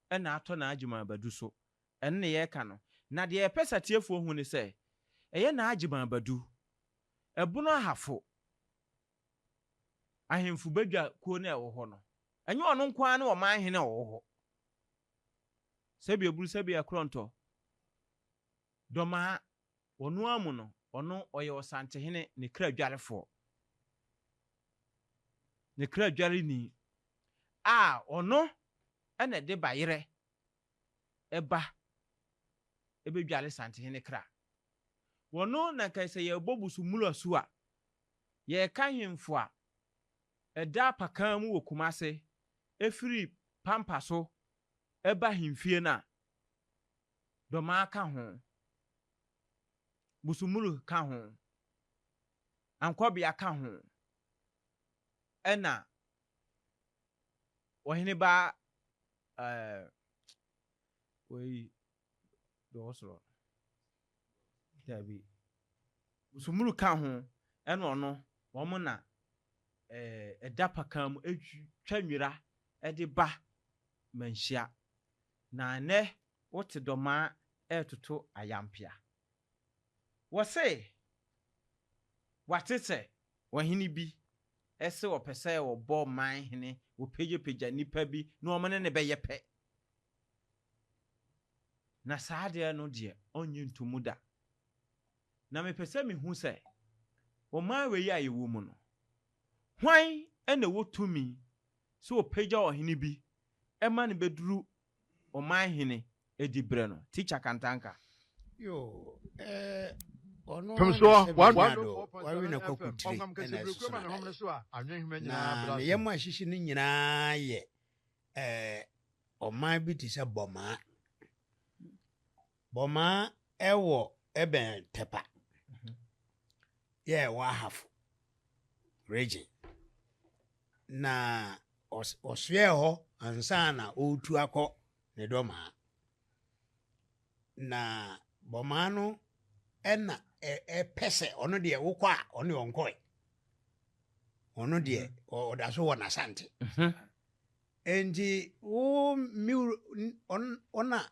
na atɔ N'Agyeman Badu so. Ɛno na yɛreka no. Na deɛ yɛpɛ sɛ atiefoɔ hu ne sɛ, ɛyɛ N'Agyeman Badu, Ɛbono Ahafo, ahemfo badwa kuo no a ɛwɔ hɔ no, ɛnyɛ ɔno nko ara ne ɔman hene a ɔwɔ hɔ. Sɛbi aburu, sɛbi akorɔntɔ, Dɔmaa, Ɔno ara mu no, ɔno ɔyɛ ɔsantehene ne kra dwarefoɔ, ne kra dwareni a ɔno na ɛde bayerɛ ba bɛdware santehene kra. Ɔno na nka sɛ yɛrebɔ Busumulu asu a, yɛreka ahemfo a ɛda apakan mu wɔ Kumase firi Pampa so ba ahemfie no a, Dɔmaa ka ho. Busumuru ka ho, Ankɔbea ka ho, ɛna Ɔheneba ɛɛ wei deɛ ɔwɔ soro dabi Busumuru ka ho ɛna ɔno wɔn na ɛɛ ɛda pakan mu ɛtwa nwira ɛde ba manhyia na ɛnɛ wote dɔmaa retoto ayampea. Wɔse wɔate sɛ ɔhene bi se ɔpɛ sɛ ɔbɔ man hene, ɔpagyapagya nnipa bi na wɔn ne no bɛyɛ pɛ. Na saa adeɛ no deɛ ɔnnye nto mu da. Na mepɛ sɛ mehu sɛ ɔman wei a yɛwɔ mu no, hwan na ɛwɔ tumi sɛ ɔpagya ɔhene bi ma no bɛduru ɔman hene adi berɛ no, Teacher Kantanka. Yoo, eh, ɔno ara na sɛ Bernardo wawe na kwaku tire ɛna ɛsoso na daeɛ. Na ne yam a ɛhyehye no nyinaa yɛ eh, ɔman bi te sɛ Bɔmaa. Bɔmaa ɛwɔ ɛbɛn Tɛpa. Yɛ ɛwɔ Ahafo region. Na ɔsoɛɛ hɔ ansa na ɔretu akɔ ne dɔmaa. Na bɔmaa no ɛna ɛpɛ sɛ ɔno deɛ wokɔ a ɔno deɛ ɔnkɔe. Ɔno deɛ ɔda so wɔ n'asante. Enti wo me ɔna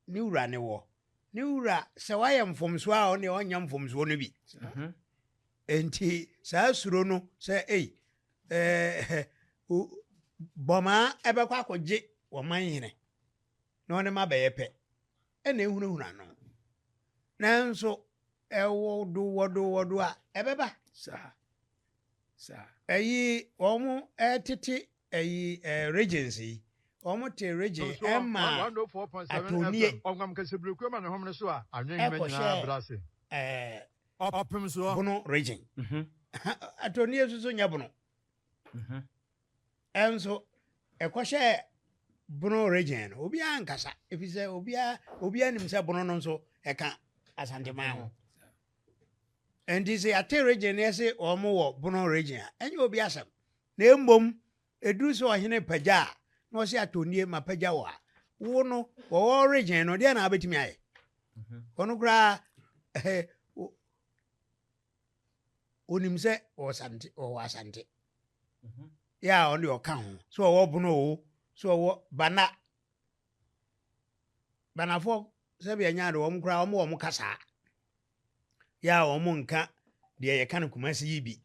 ne wura ne wɔ. Ne wura sɛ wayɛ mfomsoɔ a ɔne ɔnyɛ mfomsoɔ no bi. Enti saa suro no sɛ ei ɛɛ bɔmaa ɛbɛkɔ akɔgye wɔn hene na ɔne ma bɛyɛ pɛ ɛna ehunahuna no. Nanso ɛwɔ do wɔdo wɔdo a ɛbɛba. Saa. Saa. Ɛyi wɔn ɛtete ɛyi ɛɛ regions yi wɔn te region ɛma atɔnie ɛkɔhyɛ ɛɛ bono region atɔnie nso so nyɛ bono ɛnso ɛkɔhyɛ bono region no obiara nkasa efisɛ obiara obiara nim sɛ bono no nso ɛka asanteman ho. Nti sɛ yɛate region na yɛse wɔn wɔ Bono region a, ɛnyɛ obi asɛm. Na mmom, ɛduru sɛ ɔhene pagya a, na ɔse atɔnnie mapagya wo a, wo no, wɔwɔ region no, deɛ na wobɛtumi ayɛ? Ɔno koraa, onim sɛ ɔwɔ Asante, ɔwɔ Asante. Yɛ a ɔno deɛ ɔka ho. Sɛ ɔwɔ Bono o, sɛ ɔwɔ Bana. Banafoɔ sɛbi ɛnya de wɔn koraa wɔn wɔ wɔn kasaa. Yɛ a wɔn nka deɛ yɛka no Kumasi yi bi.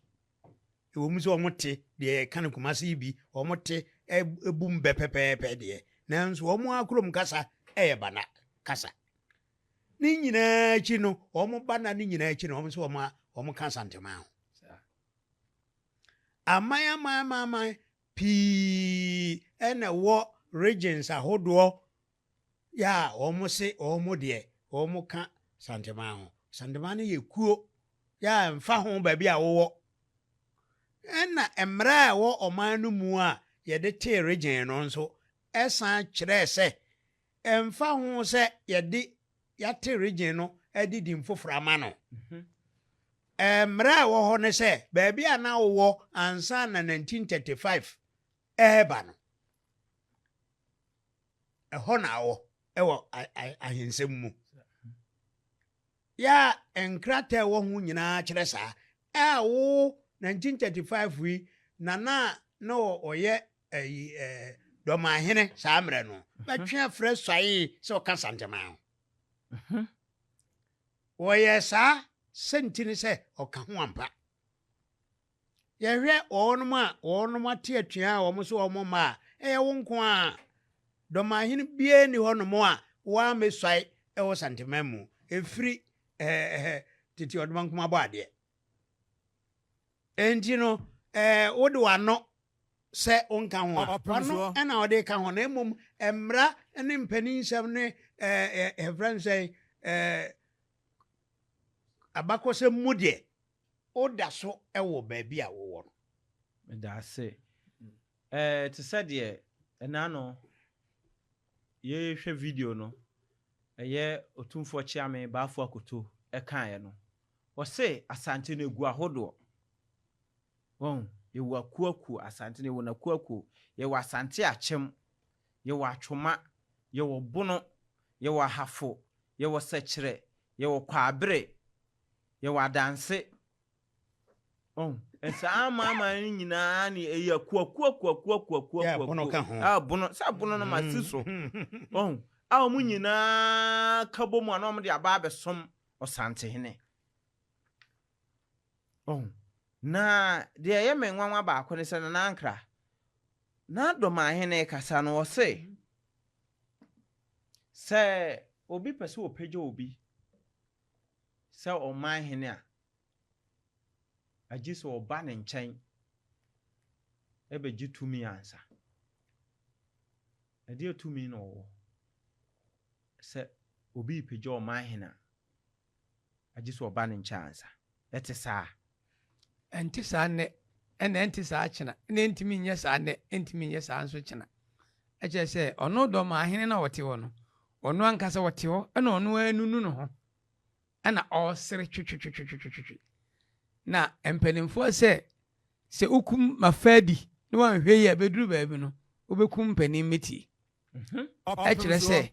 Ɛwɔ mu sɛ wɔn te deɛ yɛka no Kumasi yi bi, wɔn te ɛbu mbɛ pɛpɛɛpɛ deɛ, nanso wɔn ara kurom kasa ɛyɛ Bana kasa. Ne nyinaa akyi no, wɔn ba na ne nyinaa akyi no, wɔn nso wɔn wɔn ka Asanteman ho. Aman aman aman aman pii ɛna ɛwɔ regions ahodoɔ yɛ a wɔn se wɔn deɛ wɔn ka Asanteman ho. Asanteman no yɛ kuo yɛ a ɛmfa ho baabi a wowɔ. Ɛna mmara a ɛwɔ ɔman no mu a yɛde tee region no nso ɛsan kyerɛɛ sɛ Ɛmfa ho sɛ yɛde yɛate region no de din foforo ama no, mmara a ɛwɔ hɔ ne sɛ baabi a na wowɔ ansa na 1935 reba no, ɛhɔ na wɔ wɔ ahensɛm mu. Yɛ a nkrataa a ɛwɔ ho nyinaa kyerɛ saa. A wo 1935 yi na na na ɔyɛ ɛyi ɛɛ dɔmahene saa mmerɛ no bɛtwe afrɛ suae sɛ ɔka Santeman ho. Wɔyɛ saa sɛnti ne sɛ ɔka ho ampa. Yɛhwɛ wɔnom a wɔnom ate atua a wɔn so wɔn mma a, ɛyɛ wo nko ara. Dɔmahene biara nni hɔnom a wammɛsuae wɔ Santeman mu ɛfiri ɛɛ tete Ɔdomankoma bɔ adeɛ. Enti no ɛɛ wode w'ano sɛ wonka ho a, w'ano na wode ka ho na mmom mmara ne mpaninsɛm ne ɛɛ yɛfrɛ no sɛn ɛɛ abakɔsɛm mu deɛ Woda so wɔ baabi a wowɔ no. Meda ase. Ɛɛ, te sɛ deɛ ɛna no yɛrehwɛ video no, ɛyɛ Otumfoɔ Kyeame Bafo Akoto kaeɛ no, ɔse Asante no ɛgu ahodoɔ. Wahu? Yɛwɔ akuakuo, Asante no yɛwɔ no akuakuo. Yɛwɔ Asante Akyem, yɛwɔ Atwoma, yɛwɔ Bono, yɛwɔ Ahafo, yɛwɔ Sɛkyerɛ, yɛwɔ Kwaabere, Yɛwɔ adanse. Ɔhu? Saa amanaman no nyinaa ne ɛyɛ akuakuo akuakuo akuakuo Yɛ bono ka ho. A bono, sɛ bono no ma si so. Ɔhu? A wɔn nyinaa ka bɔ mu a na wɔn de aba abɛsom Ɔsantehene. Ɔhu? Na deɛ ɛyɛ me nwanwa baako ne sɛ Nana Ankra, na Dɔmahene kasa no ɔse, sɛ obi pɛ sɛ ɔpagya obi sɛ ɔman hene a, agye sɛ ɔba ne nkyɛn bɛgye tumi ansa. Ɛdeɛ tumi na ɔwɔ sɛ obi repagya ɔman hene a, agye sɛ ɔba ne nkyɛn ansa. Ɛte saa? Ɛnte saa nnɛ, ɛna ɛnte saa kyena, ɛna ɛntumi nyɛ saa nnɛ, ɛntumi nyɛ saa nso kyena. Ɛkyerɛ sɛ ɔno Dɔmahene no a ɔte hɔ no, ɔno ankasa ɔte hɔ ɛna ɔno ara nunu ne ho ɛna ɔresere twetwetwetwetwe. Na mpanimfoɔ sɛ, sɛ wokum Mafadi na wanhwɛ yie a ɛbɛduru baabi no, wobɛkum mpanin mmetie. Ɛkyerɛ sɛ,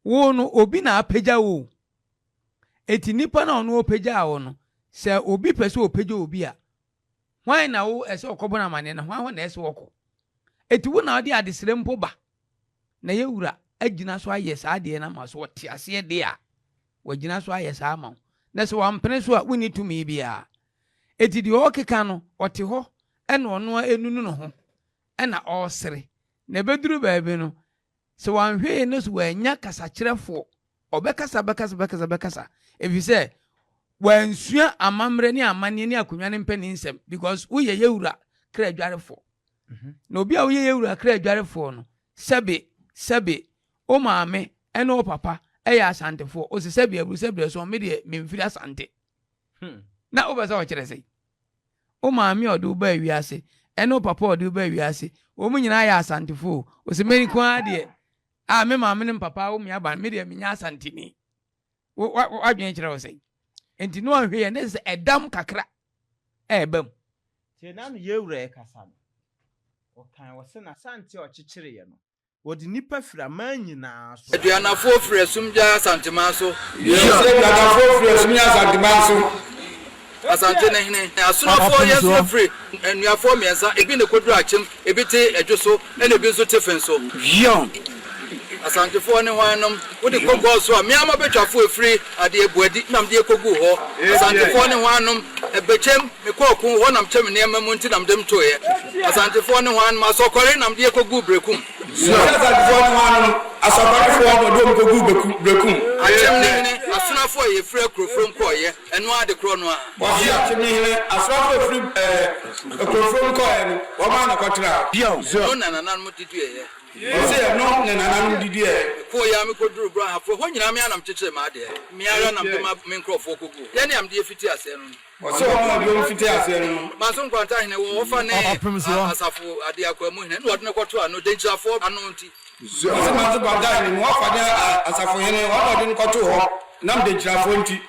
wo no obi na apagya wo o. Enti nipa no a ɔno ɔpagyaa wo no, sɛ obi pɛ sɛ ɔpagya obi a, hwan na wo ɛsɛ ɔkɔbɔ no amanneɛ na hwan hɔ na ɛsɛ ɔkɔ? Enti wo na wode adesrɛ mpo ba na yɛ wura agyina so ayɛ saa adeɛ no ama so ɔte aseɛ deɛ a, wagyina so ayɛ saa ama wo. Na sɛ wampene so a, wonni tumi biara. Enti deɛ ɔrekeka no, ɔte hɔ ɛna ɔno ara ɛnunu ne ho ɛna ɔresere. Na ɛbɛduru baabi no, sɛ wanhwɛ yie no so wannya kasakyerɛfoɔ, ɔbɛkasa bɛkasa bɛkasa bɛkasa, ɛfiri sɛ wansua amammerɛ ne amanneɛ ne akonnwa no mpanin nsɛm because woyɛ yɛwura kra adwarefoɔ. Mhm. Na obi a woyɛ yɛwura kra adwarefoɔ no, sɛbe sɛbe wo maame ne wo papa yɛ asantefoɔ, ɔsɛ sɛbe aburu sɛbe ɛso, me deɛ memfiri asante. Hmm. Na wopɛ sɛ ɔkyerɛ sɛ Wo maame a ɔde wo baa wiase ɛne wo papa a ɔde wo baa wiase, wɔn nyinaa yɛ Asantefo o. Ose me nko ara deɛ, a me maame ne me papa awo me aba no, me deɛ menyɛ Asanteni. Wo, wa, w'adwene kyerɛ wo sɛn? Enti no anhwɛ yɛ, ne sɛ ɛdam kakra ɛɛba mu. Tie na no yɛwura ɛkasa no, ɔkan ɔse n'Asante a ɔkyekyereɛ no, Wɔde nnipa firi aman nyinaa so. Aduanafoɔ firi Asumgya Asanteman so. Yɛsrɛ Aduanafoɔ firi Asumgya Asanteman so. Asante ne hene. Asonofoɔ yɛn nso yɛfiri Anuafoɔ mmiɛnsa, ebi na ɛkɔduru Akyem, ebi te Adwo so, ɛna ebi nso te Fen so. Asantefoɔ ne hwan nom? Wode kɔ gɔɔ so a, me ara m'abɛtwafoɔ ɛfiri adeɛ Buadi na mede kɔguu hɔ. Asantefoɔ ne hwan nom? Ɛbɛkyɛm, mekɔɔ ɔko, hɔ na mekyɛ me nneɛma mu nti na mede mtoeɛ. Asantefoɔ ne hwan nom? Asɔkɔre na mede kɔguu Berekum. Sua Asantefoɔ ne hwan nom? Asɔkɔrefoɔ na ɔde wɔn kɔguu Berekum. Akyem ne hene, Asonafoɔ a yɛfiri Akurofurom kɔeɛ. Ɛno ara de korɔ no ara. Wɔse Akyem hene asraafo a ɛfiri Akurofurom kɔeɛ no, wɔn ara na kɔtenaa hɔ. Ɛno na nananom de duaeɛ. Wɔse ɛno na nananom de duaeɛ. Mekɔeɛ ara mekɔduruu Brahafo, ɛhɔ nyinaa me ara na mekyekyeree m'adeɛ. Me ara na mede me nkurɔfoɔ kɔguu hɔ. Yɛne a mede fiti aseɛ no no. Wɔse wɔn a wɔde wɔn fiti aseɛ no no. Manso Nkwanta hene wɔ ɔfa ne Asafo Adeakwaamu hene na wɔde no kɔtoo ano, Denkyirafoɔ ano nti. Wɔse Manso Nkwanta hene no ɔfa ne Asafo hene wɔn na wɔde no kɔtoo hɔ nam Denkyirafoɔ nti.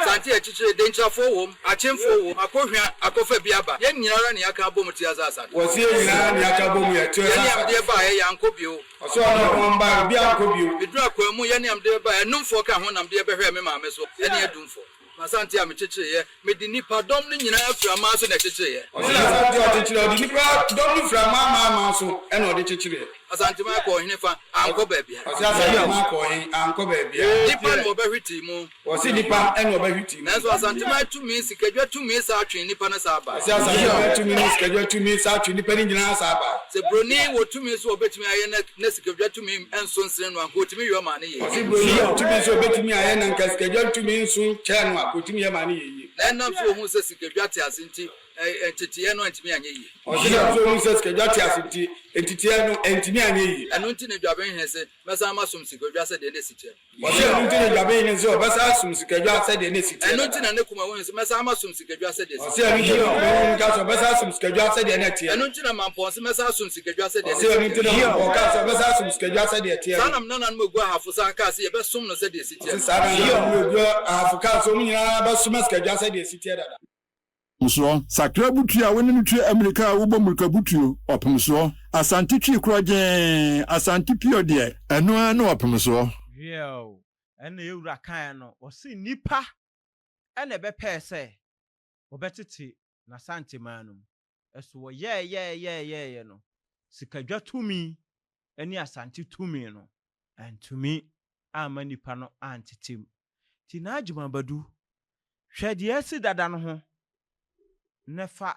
Sante akyikyire, Denkyirafoɔ wom, Akyemfoɔ wom, Akohwea, akɔfa bi aba. Yɛn nyina ara ne yɛaka abom te ase asante. Wɔse yɛn nyina ara ne yɛaka abom yɛ te ase asante. Yɛne amdeɛ baeɛ, yɛankɔ bio. Ɔse ɔne wɔn baeɛ, obiara ankɔ bio. Meduru Akwaamu, yɛne amdeɛ baeɛ, Anumfoɔ ka ho na amdeɛ bɛhwɛɛ me maame so, ɛne Adumfoɔ. M'asante a mekyekyereeɛ, mede nnipa dɔm no nyinaa firi aman so na ɛkyekyereeɛ. Ɔse n'asante a ɔkyekyereɛ, ɔde nnipa dɔm no firi aman aman aman so na ɔde kyekyereeɛ. Asanteman kɔɔ hene fa, ankɔ baabiara. Ɔse Asanteman kɔɔ he, ankɔ baabiara. Nnipa na wɔbɛhwetee mu. Ɔse nnipa na wɔbɛhwetee mu. Nanso Asanteman tumi, sikadwa tumi saa twee nnipa no saa bae. Ɔse Asanteman tumi ne sikadwa tumi saa twee nnipa no nyinaa saa bae. Sɛ broni wɔ tumi so a ɔbɛtumi ayɛ na na sikadwa tumi nso nsene no a, anka ɔtumi yɔ ma no yɛ yie. Ɔse broni wɔ tumi so a ɔbɛtumi ayɛ na anka sikadwa tumi nso kyɛɛ no a, anka ɔtumi yɛ ma no yɛ yie. Na ɛnam sɛ ɔhuu sɛ sikadwa te ase nti, nteteeɛ no antumi anyɛ yie. Ɔse ɛnam sɛ ɔhuu sɛ sikadwa te ase nti, nteteeɛ no antumi anyɛ yie. Ɛno nti na Dwabenhene se, Mɛsan masom sikadwa sɛdeɛ na ɛsi teɛ no. Ɔse ɛno nti na Dwaben hene se ɔbɛsan asom Sikadwa sɛdeɛ na esi teɛ Ɛno dada. nti na ne koma hunu se mɛsan masom Sikadwa sɛdeɛ esi Ɔse teɛ ɛno nti na ne koma hunu ka sɛ ɔbɛsan asom Sikadwa sɛdeɛ na ɛteɛ Ɛno no. nti na Mampɔn se mɛsan asom Sikadwa sɛdeɛ na Ɔse esi ɛno nti teɛ na no. Mampɔn kaa sɛ ɔbɛsan asom Sikadwa sɛdeɛ ɛteɛ Saa no. na me nananom Ogu Ahafo san kaa se yɛbɛsom no sɛdeɛ esi teɛ Ɔse no. saa na nananom Ogu Ahafo kaa sɛ wɔn nyinaa bɛsom Sikadwa sɛdeɛ esi teɛ dada. Soɔ. Sakra butuo a wo ne no tue ammirika a wobɔ mmirika butuo, ɔpem soɔ. Asante twi korɔgyee, Asante pio deɛ, ɛno ara ne ɔpem soɔ. Hwɛ o, ɛnna yɛn wura kaeɛ no, ɔse nnipa na ɛbɛpɛɛ sɛ wɔbɛtete n'Asanteman no mu. Ɛso wɔyɛɛyɛɛyɛɛyɛeɛ no, sikadwa tumi ne Asante tumi no antumi amma nnipa no antete mu. Nti N'Agyemang Badu, hwɛ deɛ asi dada no ho na fa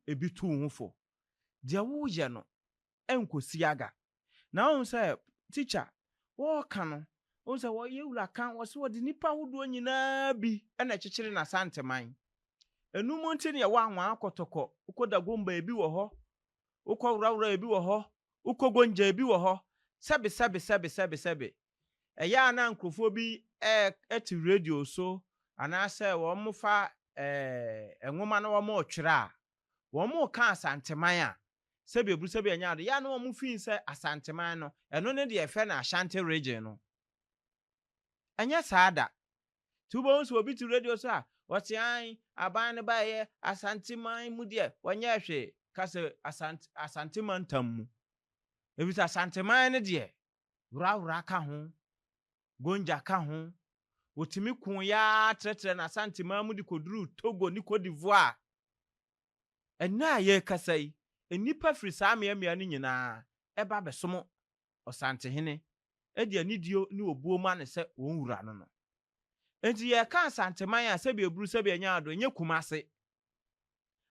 ebi tu wo ho fo. Deɛ woreyɛ no nkɔsi aga. Na wohu sɛ tikya, wɔreka no, wohu sɛ wɔyɛ wura ka, wɔse wɔde nnipa ahodoɔ nyinaa bi na ɛkyekyere n'Asanteman. Ɛno mu nti na yɛwɔ Anwaa Kɔtɔkɔ, wokɔ Dagomba ebi wɔ hɔ, wokɔ Worawora ebi wɔ hɔ, wokɔ Gonja ebi wɔ hɔ, sɛbe sɛbe sɛbe sɛbe sɛbe. Ɛyɛ a na nkurɔfoɔ bi te radio so anaasɛ wɔfa nwoma na wɔretwerɛ a, wɔreka Asanteman a, sɛbe aburu sɛbe anya ade, yɛ a na wɔn fii sɛ Asanteman no, ɛno ne deɛ yɛfrɛ no Ashanti region no. Ɛnyɛ saa da. Nti wobɛhu sɛ obi te radio so a, ɔse ae, aban no baeɛ Asanteman mu deɛ, wɔnyɛɛ hwee. Ka sɛ Asante, Asante mantam mu. Ɛfiri sɛ Asanteman no deɛ, Worawora ka ho, Gonja ka ho. Wɔtumi koeɛ ara trɛtrɛɛ n'Asanteman mu de kɔduruu Togo ne Cote d'Ivoire. Ɛnnɛ a yɛrekasa yi, nnipa firi saa mmeammea no nyinaa ba bɛsom Ɔsantehene de anidie ne obuo ma no sɛ wɔn wura no no. Enti yɛreka Asanteman a, sɛbi aburu sɛbi anya ado, ɛnyɛ Kumase.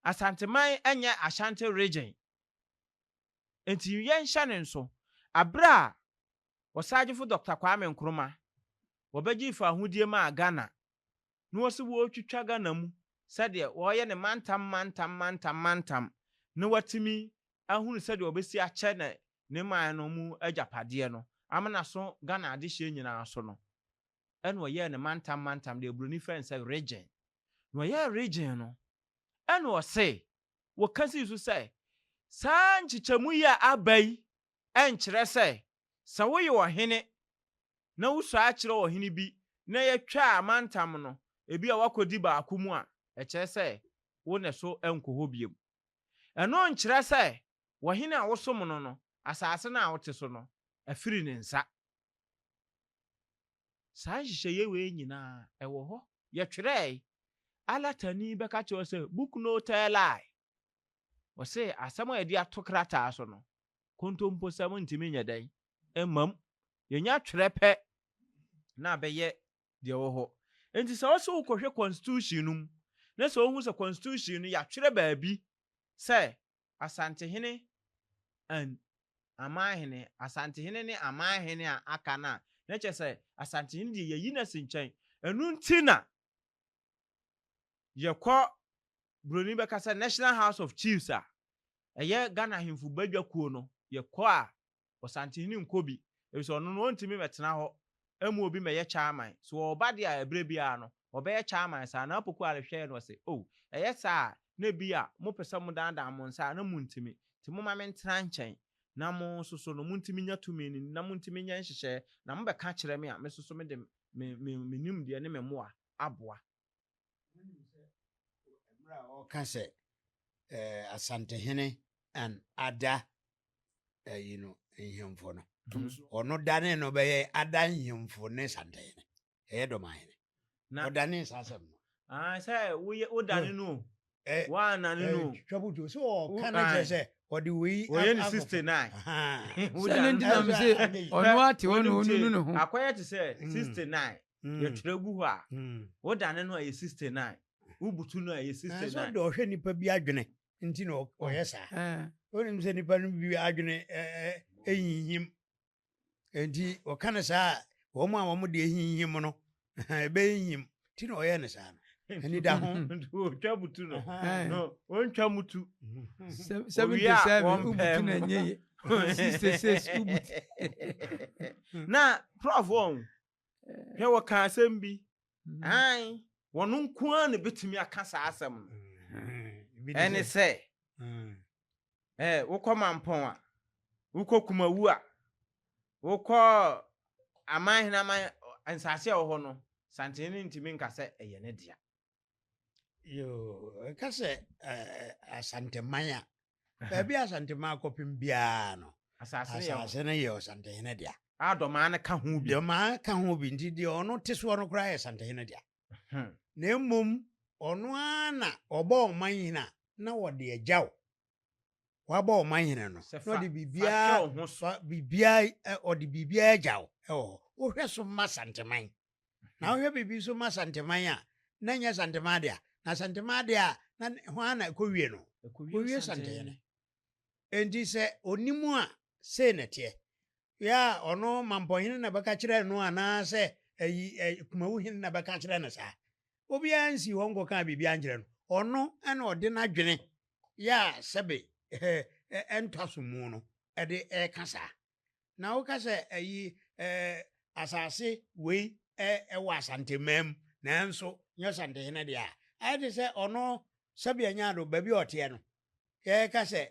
Asanteman nyɛ Ashanti region. Enti yɛnhyɛ no nso, aberɛ a Ɔsagyefo Dɔkta Kwame Nkrumah wɔbɛgyee fawohodie maa Ghana na wɔse wɔretwitwa Ghana mu sɛdeɛ wɔreyɛ no mantam mantam mantam mantam na watumi ahunu sɛdeɛ ɔbɛsi akyɛ ne ne man no mu agyapadeɛ no ama no aso Ghana adehyeɛ nyinaa so no, ɛna ɔyɛɛ no mantam mantam deɛ buroni frɛ no sɛ region. Na ɔyɛɛ region no, ɛna ɔse wɔka sii so sɛ saa nkyekyɛmu yi a aba yi nkyerɛ sɛ sɛ woyɛ ɔhene na wosua kyerɛ ɔhene bi na yɛtwa amantam no, ebi a woakɔdi baako mu a, ɛkyerɛ sɛ wo na so nkɔ hɔ bio. Ɛno nkyerɛ sɛ ɔhene a wosom no no, asase no a wote so no, afiri ne nsa. Saa nhyehyɛeɛ wei nyinaa, ɛwɔ hɔ. Yɛtwerɛɛe. Alatani bɛka kyerɛ wo sɛ book no tell lie. Wɔse asɛm a yɛde ato krataa so no, kontomposɛm ntumi nyɛ dɛn? Mma mu. Yɛnya twerɛ pɛ na abɛyɛ deɛ ɛwɔ hɔ. Enti sɛ wose wokɔhwɛ constitution no mu na sɛ wohu sɛ constitution no yɛatwerɛ baabi sɛ Asantehene and Amanhene, Asantehene ne Amanhene a aka no a, na kyerɛ sɛ Asantehene deɛ yɛayi no asi nkyɛn. Ɛno nti na yɛkɔ Buroni bɛka sɛ National House of Chiefs a ɛyɛ Ghana Ahemfo Badwa Kuo no, yɛkɔ a Ɔsantehene nkɔ bi, efisɛ ɔno no ɔntumi mmɛtena hɔ mma obi mmɛyɛ chairman. So ɔba deɛ a ɛberɛ biara no ɔbɛyɛ chairman saa? Nana Poku Are hwɛɛ no ɔse, Oh, ɛyɛ saa a na ebia mopɛ sɛ modaadaa mo nsa a na montumi, nti momma mentena nkyɛn na mo nso so no montumi nya tumi no na montumi nyɛ nhyehyɛɛ na mobɛka kyerɛ me a me nso so mede me me me nimdeɛ ne me mmoa aboa. Wonim sɛ mmerɛ a ɔreka sɛ eh, Asantehene and ada ayi no nhemfo no ɔno dane no bɛyɛ ada nhemfo ne Santehene ɛyɛ dɔmahene Na ɔdane saa asɛm no. Ah, sɛ woyɛ wodane no o. Eh, Woannane no o. Twa butu sɛ ɔka no Wo- kyerɛ sɛ ɔde wei Wɔyɛ no akɔ- 69. Ahaa. Sɛ ne nti na me se ɔno ate hɔ na ɔnunu ne ho. Akɔyɛ te sɛ 69. Yɛtwerɛ gu hɔ a, wodane no a ɛyɛ 69. Wobutu no a ɛyɛ Nanso 69. ɔde ɔhwɛ nipa bi adwene nti na ɔyɛ saa. Wonim sɛ nipa no bi adwene ɛnyinhim. Nti ɔka no saa a, wɔn a wɔn deɛ hinhim no, ɛbɛhinhim. Nti na ɔyɛ no saa no. Ani da ho. Nti ɔtwa butu no. No, ɔntwa mutu. 77 wobutu na ɛnyɛ ye. 66 wobutu. Na prof wɔn, hwɛ wɔka asɛm bi. Ae, wɔn nko ara na ebetumi aka saa asɛm no. Ɛne sɛ, ɛɛ wokɔ Mampɔn a, wokɔ Kumawu a, wokɔ aman hene aman nsase a ɛwɔ hɔ no, Santehene ntumi nka sɛ ɛyɛ ne dea. Yoo, ɛka sɛ Asanteman a, baabi a Asanteman akɔpem biara no, asase no yɛ Ɔsantehene dea. A Dɔmaa no ka ho bi. Dɔmaa ka ho bi, nti deɛ ɔno te soɔ no koraa yɛ Santehene dea. Hmm. Na mmom ɔno ara na ɔbɔ ɔman hene a, na wɔde agya wo. Wabɔ ɔman hene no, na ɔde biribiara, biribiara, ɔde biribiara agya wo wɔ hɔ. Wohwɛ so ma Santeman. Na wohwɛ biribi so ma Santeman a, na ɛnyɛ Santeman dea. Na Santeman dea a, na hwan na ɛkɔwie no? Ɛkɔwie Santehene. Enti sɛ ɔnim a, sei na ɛteɛ. Yɛ a ɔno Mampɔhene na bɛka kyerɛ no anaasɛ ayi Kumawu hene na bɛka kyerɛ no saa. Obiara nsii hɔ nkɔkaa biribiara nkyerɛ no. Ɔno na ɔde n'adwene yɛ a sɛbe ɛntɔ aso mu no de reka saa. Na woka sɛ ayi asase wei wɔ Asanteman mu nanso nyɛ Ɔsantehene deɛ a, ayɛ te sɛ ɔno sɛbe anya ado baabi a ɔteɛ no, yɛka sɛ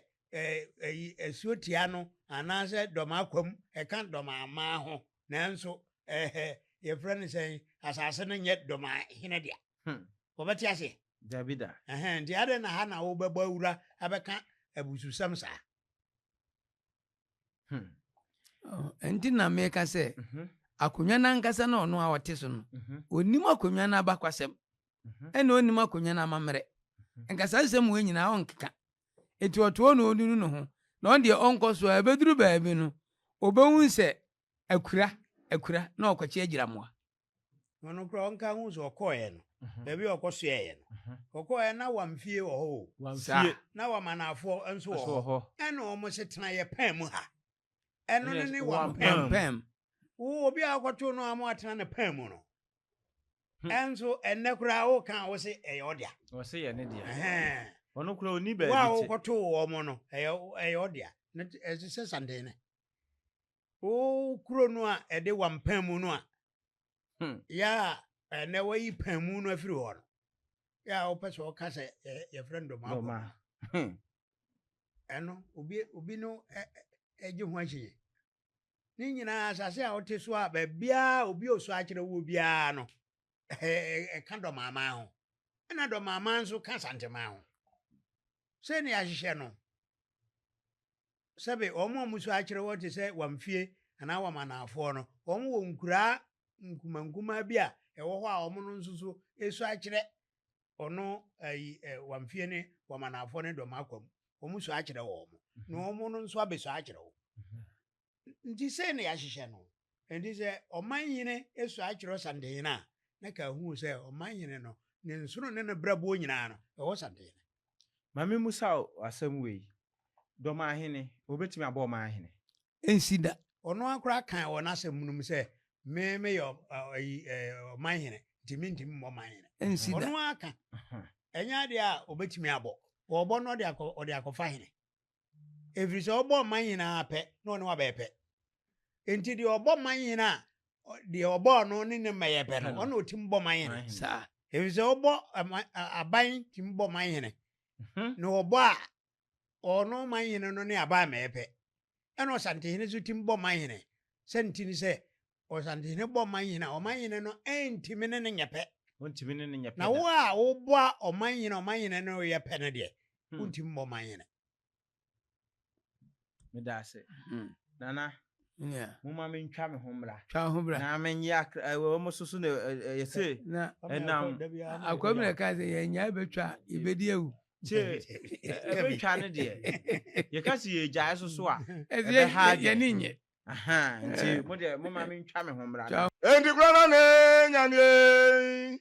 ayi asuo tia no anaasɛ dɔm akwam ɛka dɔm aman ho nanso yɛfrɛ no sɛn asase no nyɛ dɔm ahene dea. Hmm. Wɔbɛte aseɛ? Dabi da. Nti adɛn na ha na wobɛbɔ awura abɛka abususɛm saa? Hmm. Oh, nti na meka sɛ mhm. akonnwa no ankasa na ɔno a ɔte so no mhm. ɔnim akonnwa no abakwasɛm mhm. ɛna ɔnim akonnwa no amammerɛ nka saa nsɛm wɔ nyinaa ɔnkeka nti ɔtoɔ na ɔnunu ne ho na ɔno deɛ ɔnkɔ so a ɛbɛduru baabi no ɔbɛhu sɛ akura akura na ɔkɔkye agyira mmoa Ɔno koraa ɔnka ho sɛ ɔkɔɔeɛ no, baabi a ɔkɔsoɛeɛ no, ɔkɔɔeɛ na wamfie wɔ hɔ o. Wamfie. Na wamanafoɔ nso wɔ hɔ. hɔ. Ɛna wɔn se tena yɛ pɛn mu ha. Ɛno no ne wampɛn. Wampɛn. Wo obi a ɔkɔtoo no a mo atena ne pɛn mu no. Ɛnso ɛnnɛ koraa woka a wo se ɛyɛ ɔdea. Ɔse yɛ ne dea. Ɛhɛn. Ɔno koraa ɔni baabi Wo a te. wokɔtoo wɔn no, ɛyɛ ɛyɛ ɔdea. Na ɛte sɛ santene. Wo kuro no a ɛde wampɛn mu no a Hmm. yɛ a ɛnɛ wayi pɛn mu no afiri hɔ no yɛ a wopɛ sɛ ɔka sɛ yɛfrɛ no dɔma Dɔma. Hmm. ɛno obi obi no ɛgye ho akyinnye ne nyinaa asase a wote so a baabiara obi osu akyerɛ wo biara no ɛka dɔmaaman ho ɛna dɔmaaman nso ka santeman ho sɛ ne ahyehyɛ no Sɛbe wɔn a wɔsu akyerɛ wɔn te sɛ Wamfie anaa Wamanaafoɔ no, wɔn wɔ nkuraa nkumankumaa bi a ɛwɔ hɔ a wɔn no nso so su akyerɛ ɔno ayi ɛ wamfie ne wamanafoɔ ne dɔm akwa mu wɔn sua akyerɛ wɔn na wɔn no nso abɛsua akyerɛ wo nti sei na yɛahyehyɛ no nti sɛ ɔman hene sua akyerɛ ɔsantehene a na ka hu sɛ ɔman hene no ne nsono ne ne brɛboɔ nyinaa no ɛwɔ santehene. Ma me musa wo asɛm wei, Dɔmahene, obetumi abɔ ɔmanhene? Ɛnsi da. Ɔno ara koraa kae wɔ n'asɛm no mu sɛ, Me meyɛ ɔmanhene, nti mentumi mmɔ ɔmanhene. Ɛnsi da. Ɔno ara ka. Ɛnyɛ adeɛ a ɔbɛtumi abɔ. Ɔbɔ no ɔde akɔfa hene. Ɛfiri sɛ ɔbɔ ɔman hene ara pɛ na ɔne wabɛyɛ pɛ. Nti deɛ ɔbɔ man hene a deɛ ɔbɔɔ no ne ne mmɛyɛ pɛ no, ɔna ɔtumi bɔ man hene. Saa. Ɛfiri sɛ ɔbɔ aban tumi bɔ man hene. Na ɔbɔ a ɔno man hene no ne aban mmɛyɛ pɛ. Ɛna ɔsantehene nso tumi bɔ man hene. Sɛ nti ne sɛ ɔsantehene bɔ man hene a ɔman hene no ntumi ne no nyɛ pɛ. Ɔntumi ne no nyɛ pɛ Na wo a wobɔ ɔman hene ɔman hene no yɛ pɛ no deɛ, wontumi mmɔ man hene. Meda ase. Nana, momma mentwa me ho mmra. Twa ho bra. Na menyɛ akra wɔn so so na yɛse ɛnam. Akwa bi na ɛka sɛ yɛn nyaa bɛtwa a yɛbɛdi awu. Tie ɛbɛtwa no deɛ yɛka sɛ yɛgyae so so a ɛbɛha adwene. Yɛne nyɛ. Nti mo deɛ momma mentwa me ho mmra. Enti kura na ne nyane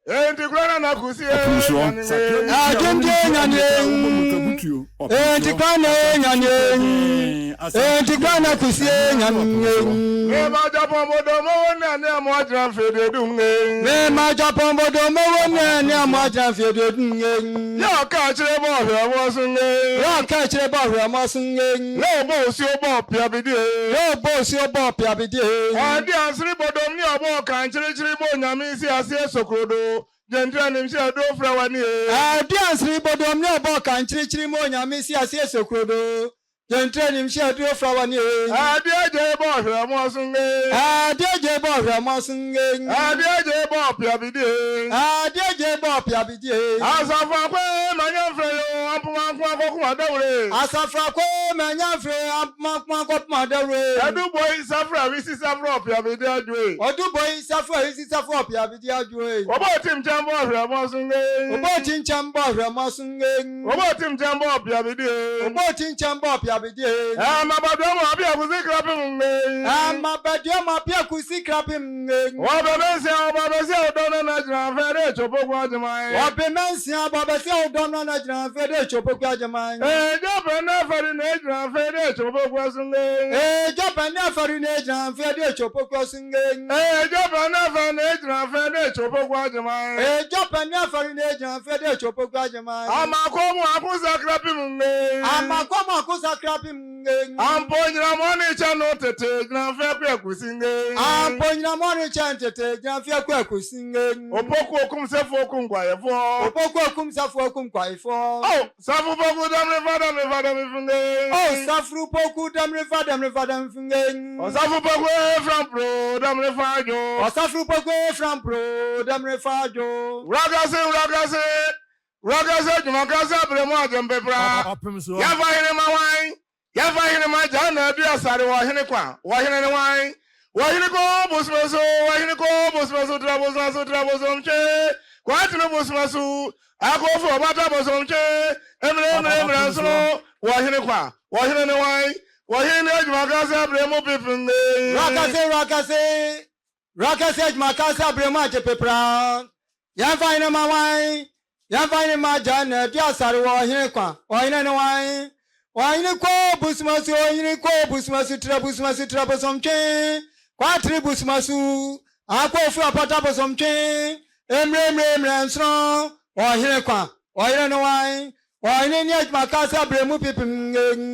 Enti kura na na kusie Ɔpemsoɔ, nyane sakra butuo a wo ne Adwendwen tua nyane ammirika a wobɔ mmirikabutuo, Enti ɔpemsoɔ, kwan na Asante nyane korɔgyee, Asante Enti pio kwan na deɛ, kusie ɛno ara ne nyane ɔpemsoɔ. Me ma Japan bodo mo wo ne ne mo agyina mfeɛ du nge. Me ma Japan bodo mo wo ne ne mo agyina mfeɛ du nge. Yɛ ɔka akyire bɔ ɔhwɛ mo so nge. Yɛ ɔka akyire bɔ ɔhwɛ mo so nge. Yɛ ɔbɔ osuo bɔ piabidie. Yɛ ɔbɔ osuo bɔ piabidie. Ɔde ansere bodom ne ɔbɔ ɔkan kyirikyiri bɔ onyame si aseɛ sokrodo gyentra nim hyɛ aduro frɛ w'ani ee. Ɔde ansere bodom ne ɔbɔ ɔkan kyirikyiri ma onyame si aseɛ sokrodo gyentra nim hyɛ aduro frɛ w'ani ee. Ɔde agye bɔ ɔhwɛmoɔ so ngee. Ɔde agye bɔ ɔhwɛmoɔ so ngee. Ɔde agye bɔ ɔpeabidie. Ɔde agye bɔ ɔpeabidie. Asafo akwe manya mfrɛ yoo ampoma nko akɔko adawure. Asafo akwe manya mfrɛ ampoma nko akɔko adawure. Ɔdu boi safra wisi safra ɔpeabidie adwoe. Ɔdu boi safra wisi safra ɔpeabidie adwoe. Ɔbɔ tim kyɛn bɔ ɔhwɛmoɔ so ngee. Ɔbɔ tim kyɛn bɔ ɔhwɛmoɔ so ngee. Ɔbɔ tim kyɛn bɔ ɔpeabidie. Ɔbɔ tim kyɛn bɔ ɔpeabidie. Ɛma badua mu abia kusi krapim ngee. Ɛma badua mu abia kusi krapim ngee. Wɔbɛ mɛnsia ɔbɔ bɛsia ɔdɔ no na gyina fɛ de chopoku agyeman. Wɔbɛ mɛnsia ɔbɔ bɛsia ɔdɔ no na gyina fɛ de chopoku agyeman. Ee gya pɛ ne afɛri na egyina fɛ de chopoku asungee. Ee gya pɛ ne afɛri na egyina fɛ de chopoku asungee. Ee gya pɛ ne afɛri na egyina fɛ de chopoku agyeman. Ee gya pɛ ne afɛri na egyina fɛ de chopoku agyeman. Amakɔ mu akosa krapim ngee. Amakɔ mu akosa krapim ngee. Ampo nyinamɔ ne kyɛ no tete gyina fɛ kɔ akusi ngee. Ampo nyinamɔ ne kyɛ tete gyina fɛ kɔ akusi ngee. Opoku okum sɛfo okum kwaefoɔ. Opoku okum sɛfo okum kwaefoɔ. Oh safo poku damre fa damre fa damre funge. Oh safo poku damre fa damre fa damre funge. Ɔsafo poku efra pro damre fa dwo. Ɔsafo poku efra pro damre fa dwo. Wurakase wurakase wurakase adwumakase abere mu agyempepra. Yɛfa hene ma wan yɛfa hene ma gya na adu asare wɔ hene kwa wɔ hene ne wan wɔ hene ko bosome so wɔ hene ko bosome so tra bosome so tra bosom twe kwatene bosome so akofo ɔbata bosom twe emire emire emire nsono wɔ hene kwa wɔ hene ne wan wɔ hene ne adwumakase abere mu pipim Wurakase wurakase wurakase adwumakase abere mu agyepepra. Yɛmfa hene ma wan yɛmfa hene ma gya na adu asare wɔ hene kwa wɔ hene ne wan ɔhene kɔ busuma so ɔhene kɔ busuma so tra busuma so tra bosom twe kwatere busuma so akɔ ofu apata bosom twe emire emire emire nsono ɔhene kwa ɔhene ne wan ɔhene ne adwumakase abere mu pipim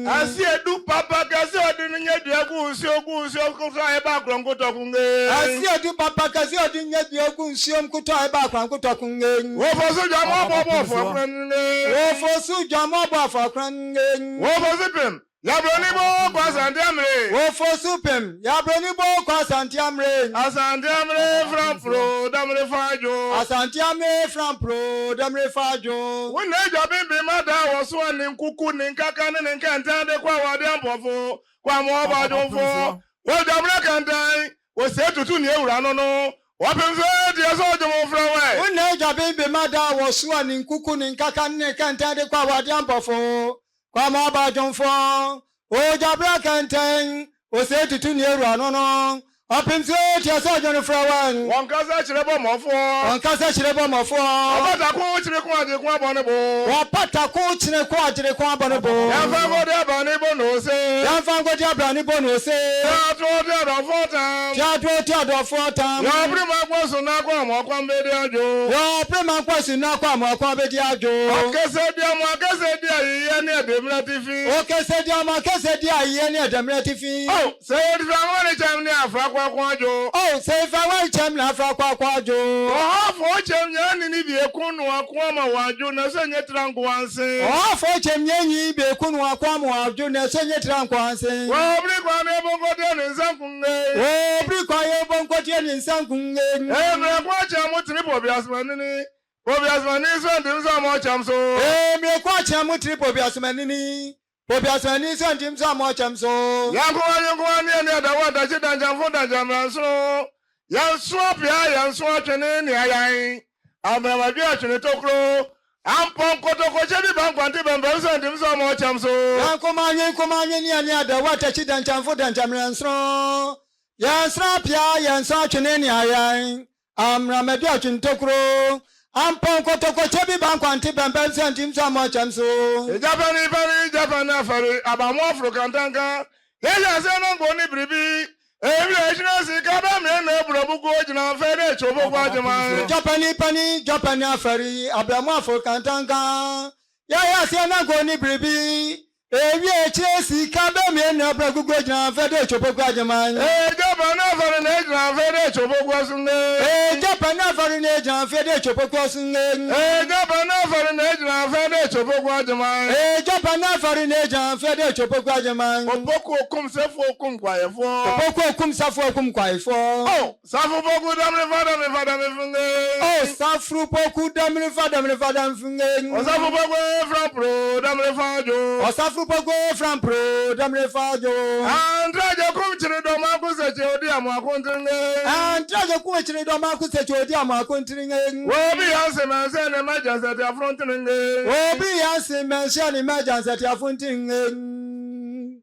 Asi edu papa kɛse ɔde ne nye dua gu nsuo gu nsuo koto a ɛba akorɔnkotɔ kunge. Asi edu papa kɛse ɔde nye dua gu nsuo koto a ɛba akorɔnkotɔ kunge. Wɔfɔ so dwa mo abɔ bɔ afɔ akora nge. Wɔfɔ so dwa mo abɔ afɔ akora nge. Wɔfɔ so pem yabroni bɔ kɔ asante amire. Wɔfɔ so pem yabroni bɔ kɔ asante amire. Asante amire frampro damire fa dwo. Asante amire frampro damire fa dwo. Wɔn na edwa bimbi ma da wɔ so a ne nkuku ne nkaka ne ne nkɛntɛn de kɔ awade ampɔfo kɔ amu ɔba adwomfo. Wɔdwabere kɛntɛn wɔsie tutu ne ewura no no. Wɔpem sɛ deɛ sɛ ɔgye mo frɛ wɛ. Wo na agya bembem ada a wɔsoa ne nkuku ne nkaka ne ne kɛntɛn de kɔ awadeɛ ampɔfo, Kwame aba dwomfoɔ, Ogya bra kɛntɛn, Osei tutu ne awura no no, Ɔpem so tia sɛ ɔdwo no frɛ wɔn. Wɔn kasa kyerɛ bɔ mmɔfoɔ. Wɔn kasa kyerɛ bɔ mmɔfoɔ. Wɔpata ko kyere ko agye ko abɔ ne bo. Wɔpata ko kyere ko agyere ko abɔ ne bo. Yɛmfa nkɔdi abrane bɔ no ose. Yɛmfa nkɔdi abrane bɔ no ose. Tua toɔ tua dɔfoɔ tam. Tua toɔ tua dɔfoɔ tam. Yɛ ɔpere ma nkɔ so na kɔ amoa kwan bɛdi adwo. Yɛ ɔpere ma nkɔ so na kɔ amoa kwan bɛdi adwo. Ɔkɛsɛ di amoa kɛsɛ di ayeyɛ ne ɛdɛmmerɛ atifi. Ɔkɛsɛ di amoa kɛsɛ di ayeyɛ ne ɛdɛmmerɛ atifi. Oh, sɛ yɛfira nware kyɛm ne afra kwakwa adwo. Oh, sɛ yɛfira nware kyɛm ne afra kwakwa adwo. Ɔhɔfoɔ kyɛm nyɛ ne ne bie ko no ako ama wɔ adwo na sɛ nyɛ tira nko anse. Ɔhɔfoɔ kyɛm nyɛ nyi bie ko no ako ama wɔ adwo na sɛ nyɛ tira nko anse. Wɔ biri kwan yɛ bɔ nkɔteɛ ne nsa nkunge. Wɔ biri kwan yɛ bɔ nkɔteɛ ne nsa nkunge. Ee mmerɛ ko akyea mo tiri pɔ bi asomanini. Pɔ bi asomanini so ntim sɛ ɔmɔ kyɛm so. Ee mmerɛ ko akyea mo tiri pɔ bi asomanini. Obiasa ani nso ntim sɛ ɔmo ɔkyɛm so. Yɛn nkoa ne yɛn adawo adakye dankyɛmfo dankyɛmmerɛnsono Yɛn so apea yɛn so atwene ne ayan Abrɛmadwe atwene tokuro Ampɔn kotokokyɛ bi ba nkwante bɛmpɛm sɛ ntim sɛ ɔmo ɔkyɛm so. Yɛn nkoa nwe nkoa nwe ne yɛn adawo adakye dankyɛmfo dankyɛmmerɛnsono Yɛn so apea yɛn so atwene ne ayan Amramadu atwentokuro, ampɔn kɔtɔkɔkyɛ bi ba nkwante pɛmpɛm sɛ ntim so amoa kyɛm so. Egya pani pani, gya pani afɛre, abamu aforo kantanka, yɛhyɛ aseɛ na nko ne biribi, ewi ahyina sika bɛ mmiɛ na eburo buguo gyina afɛ dɛ ekyi obogu agyeman. Egya pani pani, gya pani afɛre, abamu aforo kantanka, yɛhyɛ aseɛ na nko ne biribi, Ewie akyire sika bɛ mie na bra gugu gyina fɛ de chopoku agyeman. Ee Japan na afɔre na egyina fɛ de chopoku asunge. Ee Japan na afɔre na egyina fɛ de chopoku asunge. Ee Japan na afɔre na egyina fɛ de chopoku agyeman. Ee Japan na afɔre na egyina fɛ de chopoku agyeman. Opoku okum safo okum kwaefoɔ. Opoku okum safo okum kwaefoɔ. Oh Safo poku damiri fa damiri fa damiri funge. Oh safru poku damiri fa damiri fa damiri funge. Osafo poku efra pro damiri fa jo. Osafo poku efra pro damiri fa jo. Antraje kum chiri do ma ku seche odi amu akuntinge. Antraje kum chiri do ma ku seche odi amu akuntinge. Obi yanse mense ne ma jansete afrontinge. Obi yanse mense ne ma jansete afrontinge.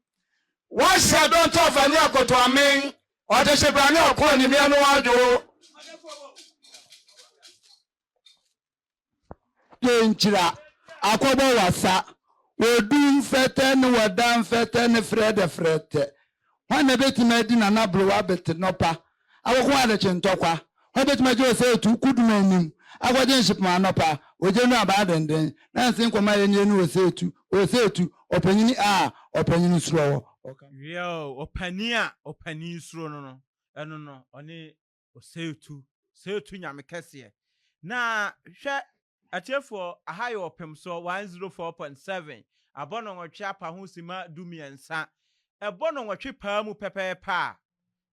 Wɔhyɛ dɔntɔ fani akoto amen. Ɔdehye bra ne ɔko animia no adwo. Denkyira, akɔbɔ wasa, wɔdu mfɛtɛ ne wɔda mfɛtɛ ne frɛdɛ frɛtɛ. Hwan na ebetumi adi Nana Abrewa Abete nɔpa akɔko adekye ntɔkwa? Hwan betumi agye Osei Tuo Kudum anim akɔgye nhyepem anɔpa? Ogye no abaa denden na nse nkɔma yɛn yɛn ne Osei Tuo, Osei Tuo, ɔpanyini a ɔpanyini suro wɔ. Ɔka. Wiɛ o, ɔpanin a ɔpanin suro no no, ɛno no, ɔne Osei-Tutu, Osei-Tutu Nyame kɛseɛ. Na hwɛ, atiefoɔ, aha yɛ ɔpem soɔ, 104.7, abɔ nnɔnwɔtwe apa ho simma du-mmiɛnsa. Ɛbɔ nnɔnwɔtwe paa mu pɛpɛɛpɛ a,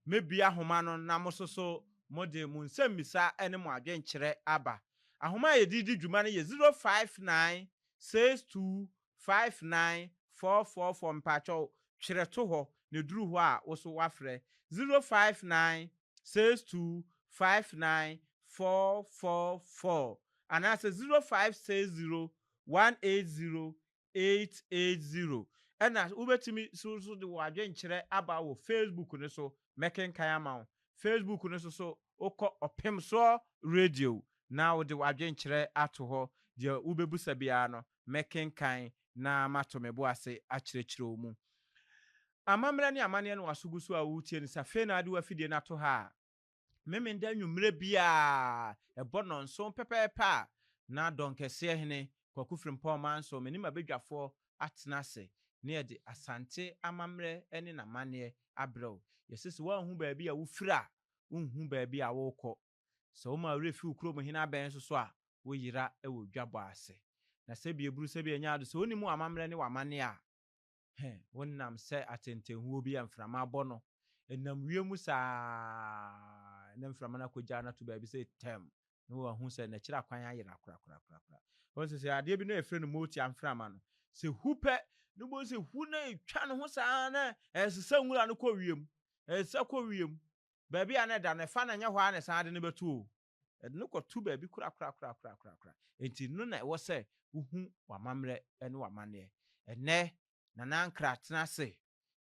mɛbue ahoma no na mo nso so mode mo nsɛmmisa ne mo adwenkyerɛ aba. Ahoma a yɛde redi dwuma no yɛ 059 62 59 444 mpakyɛw twerɛ to hɔ na ɛduru hɔ a wo so woafrɛ 059 62 59 444 anaasɛ 0560 180 880 ɛna wobɛtumi so so de w'adwenkyerɛ aba wɔ Facebook no so mɛkenkan ama wo. Facebook no so so wokɔ Ɔpemsoɔ Radio na wode w'adwenkyerɛ ato hɔ, deɛ wobɛbusa biara no mɛkenkan na mato me bo ase akyerɛkyerɛ wo mu. Amammerɛ ne amanneɛ na w'aso gu so a woretie no, sɛ afei na wode w'afidie no ato ha a, Memenda anwummerɛ biara ɛbɔ nnɔnson pɛpɛɛpɛ a, na Dɔnkɛseɛ hene Kwaku Frimpong Manso, me ne m'abadwafoɔ atena ase na yɛde Asante amammerɛ ne n'amanneɛ abrɛ wo. Yɛse sɛ woanhu baabi a wofiri a, wonhu baabi a worekɔ. Sɛ woma wo werɛ fi wo kurom hene abɛn nso so a, woyera wɔ dwabɔ ase. Na sɛbi eburu sɛbi ɛnyɛ ado, sɛ wonnim w'amammerɛ ne w'amanneɛ a, Hɛ, wonam sɛ atɛntɛnhuo bi a mframa abɔ no, ɛnam wiem saa ara, na mframa no akɔgyaa no ato baabi sɛ tɛm, na wahu sɛ n'akyiri akwan ayera korakorakorakora. Wohu sɛ sɛ adeɛ bi na yɛfrɛ no motia mframa no, sɛ hu pɛ, na wobɛhu sɛ hu no retwa ne ho saa ara na ɛresesa nwura no kɔ wiem, ɛresesa kɔ wiem. Baabi a na ɛda no, ɛfa na ɛnyɛ hɔ ara na ɛsan de no bɛto o. Ɛde no kɔto baabi korakorakorakorakora. Enti no na ɛwɔ sɛ wohu w'amammerɛ ne w'amanneɛ. Ɛnnɛ, Nana Ankrah tena ase,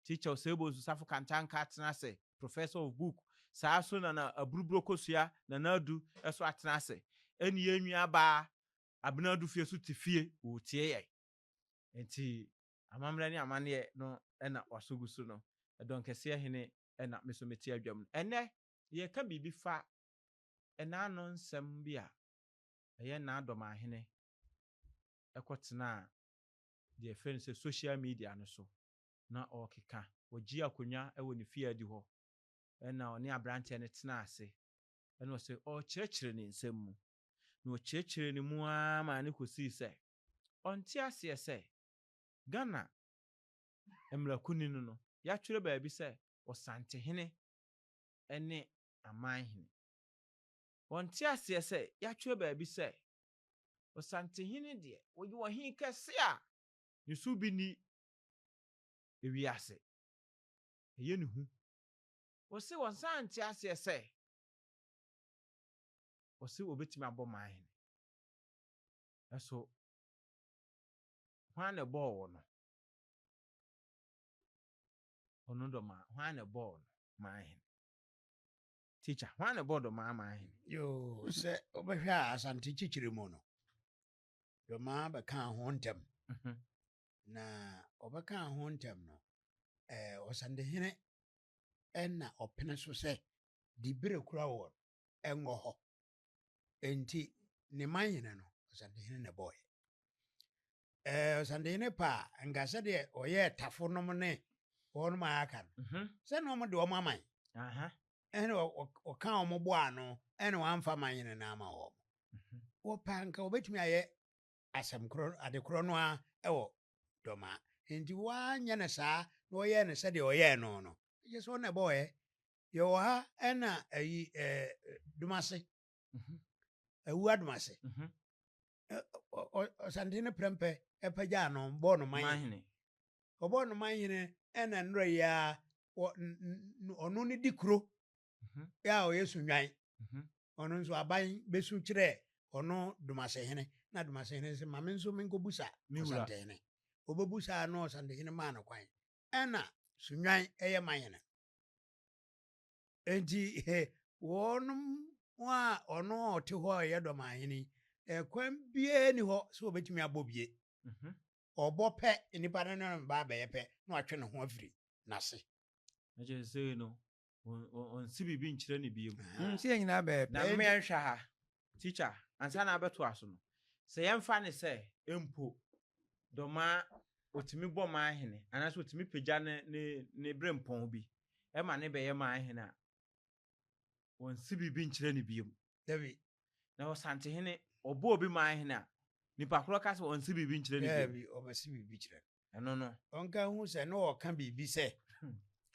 Teacher Osei Bonsu Safo Kantanka atena ase, Professor of Book, saa nso na na Aburuburo Kosua Nana Adu nso atena ase. Ɛne yɛn nuabaa Abena Adufie nso te fie, ɔretie yɛn. Enti amammerɛ ne amanneɛ no na wasɔ gu so no. Ɛdɔnkɛseɛ hene na me nso mete adwam no. Ɛnnɛ, yɛreka biribi fa ɛnaano nsɛm bi a ɛyɛ Naa-Dɔmahene kɔtenaa deɛ yɛfrɛ no sɛ social media no so na ɔrekeka. Ɔgyee akonnwa wɔ ne fie adihɔ ɛna ɔne aberanteɛ no tenaa ase ɛna ɔsɛ ɔrekyerɛkyerɛ ne nsɛm mu. Na ɔkyerɛkyerɛɛ ne mu ara maa no kɔsii sɛ ɔnte aseɛ sɛ Ghana mmarakunini no yɛatwerɛ baabi sɛ Ɔsantehene ne Amanhene. Ɔnte aseɛ sɛ yɛatwerɛ baabi sɛ Ɔsantehene deɛ ɔyɛ ɔhene kɛse a ne so bi nni ewiase. Ɛyɛ ne hu. Ɔse ɔnsan nte aseɛ sɛ ɔse ɔbɛtumi abɔ manhene. Ɛso hwan na ɛbɔɔ wɔ no? Ɔno dɔ ma hwan na ɛbɔɔ no manhene? Teacher, hwan na ɛbɔɔ Dɔmaa manhene? Yoo, sɛ wobɛhwɛ a Asante kyekyere mu no, Dɔmaa bɛkaa ho ntɛm. Na ɔbɛkaa ho ntɛm no, eh, Ɔsantehene ɛna ɔpene so sɛ dibere kura wɔ ɛngɔ hɔ. Enti ne manhene no, Ɔsantehene na ɛbɔɔyɛ. Eh, Ɔsantehene pa a, nka sɛdeɛ ɔyɛɛ tafo nom ne wɔnom a aka no, sɛ na wɔn de wɔn aman. Ɛna ɔka wɔn bɔ ano, ɛna wɔamfa manhene no ama wɔn. Wɔpɛ anka wɔbɛtumi ayɛ asɛm korɔ, ade korɔ no ara wɔ Dɔmaa. Enti wɔanyɛ no saa na wɔyɛɛ no sɛdeɛ ɔyɛɛ no no, ɛkyɛ sɛ ɔno na ɛbɔɔyɛ. Yɛwɔ ha ɛna ayi ɛɛ Domase, Awu Adomase. Ɔsantehene Prɛmpɛ ɛpagyaa no bɔɔ no manhene. Ɔbɔɔ no manhene ɛna nnora yi ara ɔno ne di kuro yɛ a ɔyɛ Sunwan. Ɔno nso aban bɛsu kyerɛɛ ɔno Domasehene na Domasehene sɛ ma me nso menkɔbusa Ɔsantehene. Ɔbɛbusaa no Ɔsantehene maa no kwan ɛna Sunwan ɛyɛ manhene. Enti wɔnom a ɔno a ɔte hɔ a ɔyɛ dɔmahene yi, ɛkwan biara ni hɔ sɛ ɔbɛtumi abɔ bie. Mhm. Ɔbɔ pɛ, nnipa no ne no ba abɛyɛ pɛ na watwe ne ho afiri n'ase. Na kyerɛ sɛ no, ɔnsi biribi nkyerɛ ne bio. Sɛ yɛn nyinaa bɛyɛ pɛ. Na mmea nhwɛ ha, teacher, ansa na abɛtoa so no, sɛ yɛmfa ne sɛ mpo dɔmaa ɔtumi bɔ man hene anaasɛ ɔtumi pagya ne ne ne berempɔn bi ma ne bɛyɛ man hene a, wɔnsi biribi nkyerɛ no biom. Dabi. Na Ɔsantehene, ɔbɔ obi man hene a, nipa korɔ ka sɛ ɔnsi biribi nkyerɛ no biom. Dabi, ɔbɛsi biribi kyerɛ no. Ɛno no. Ɔnka nhu sɛ na ɔka biribi sɛ,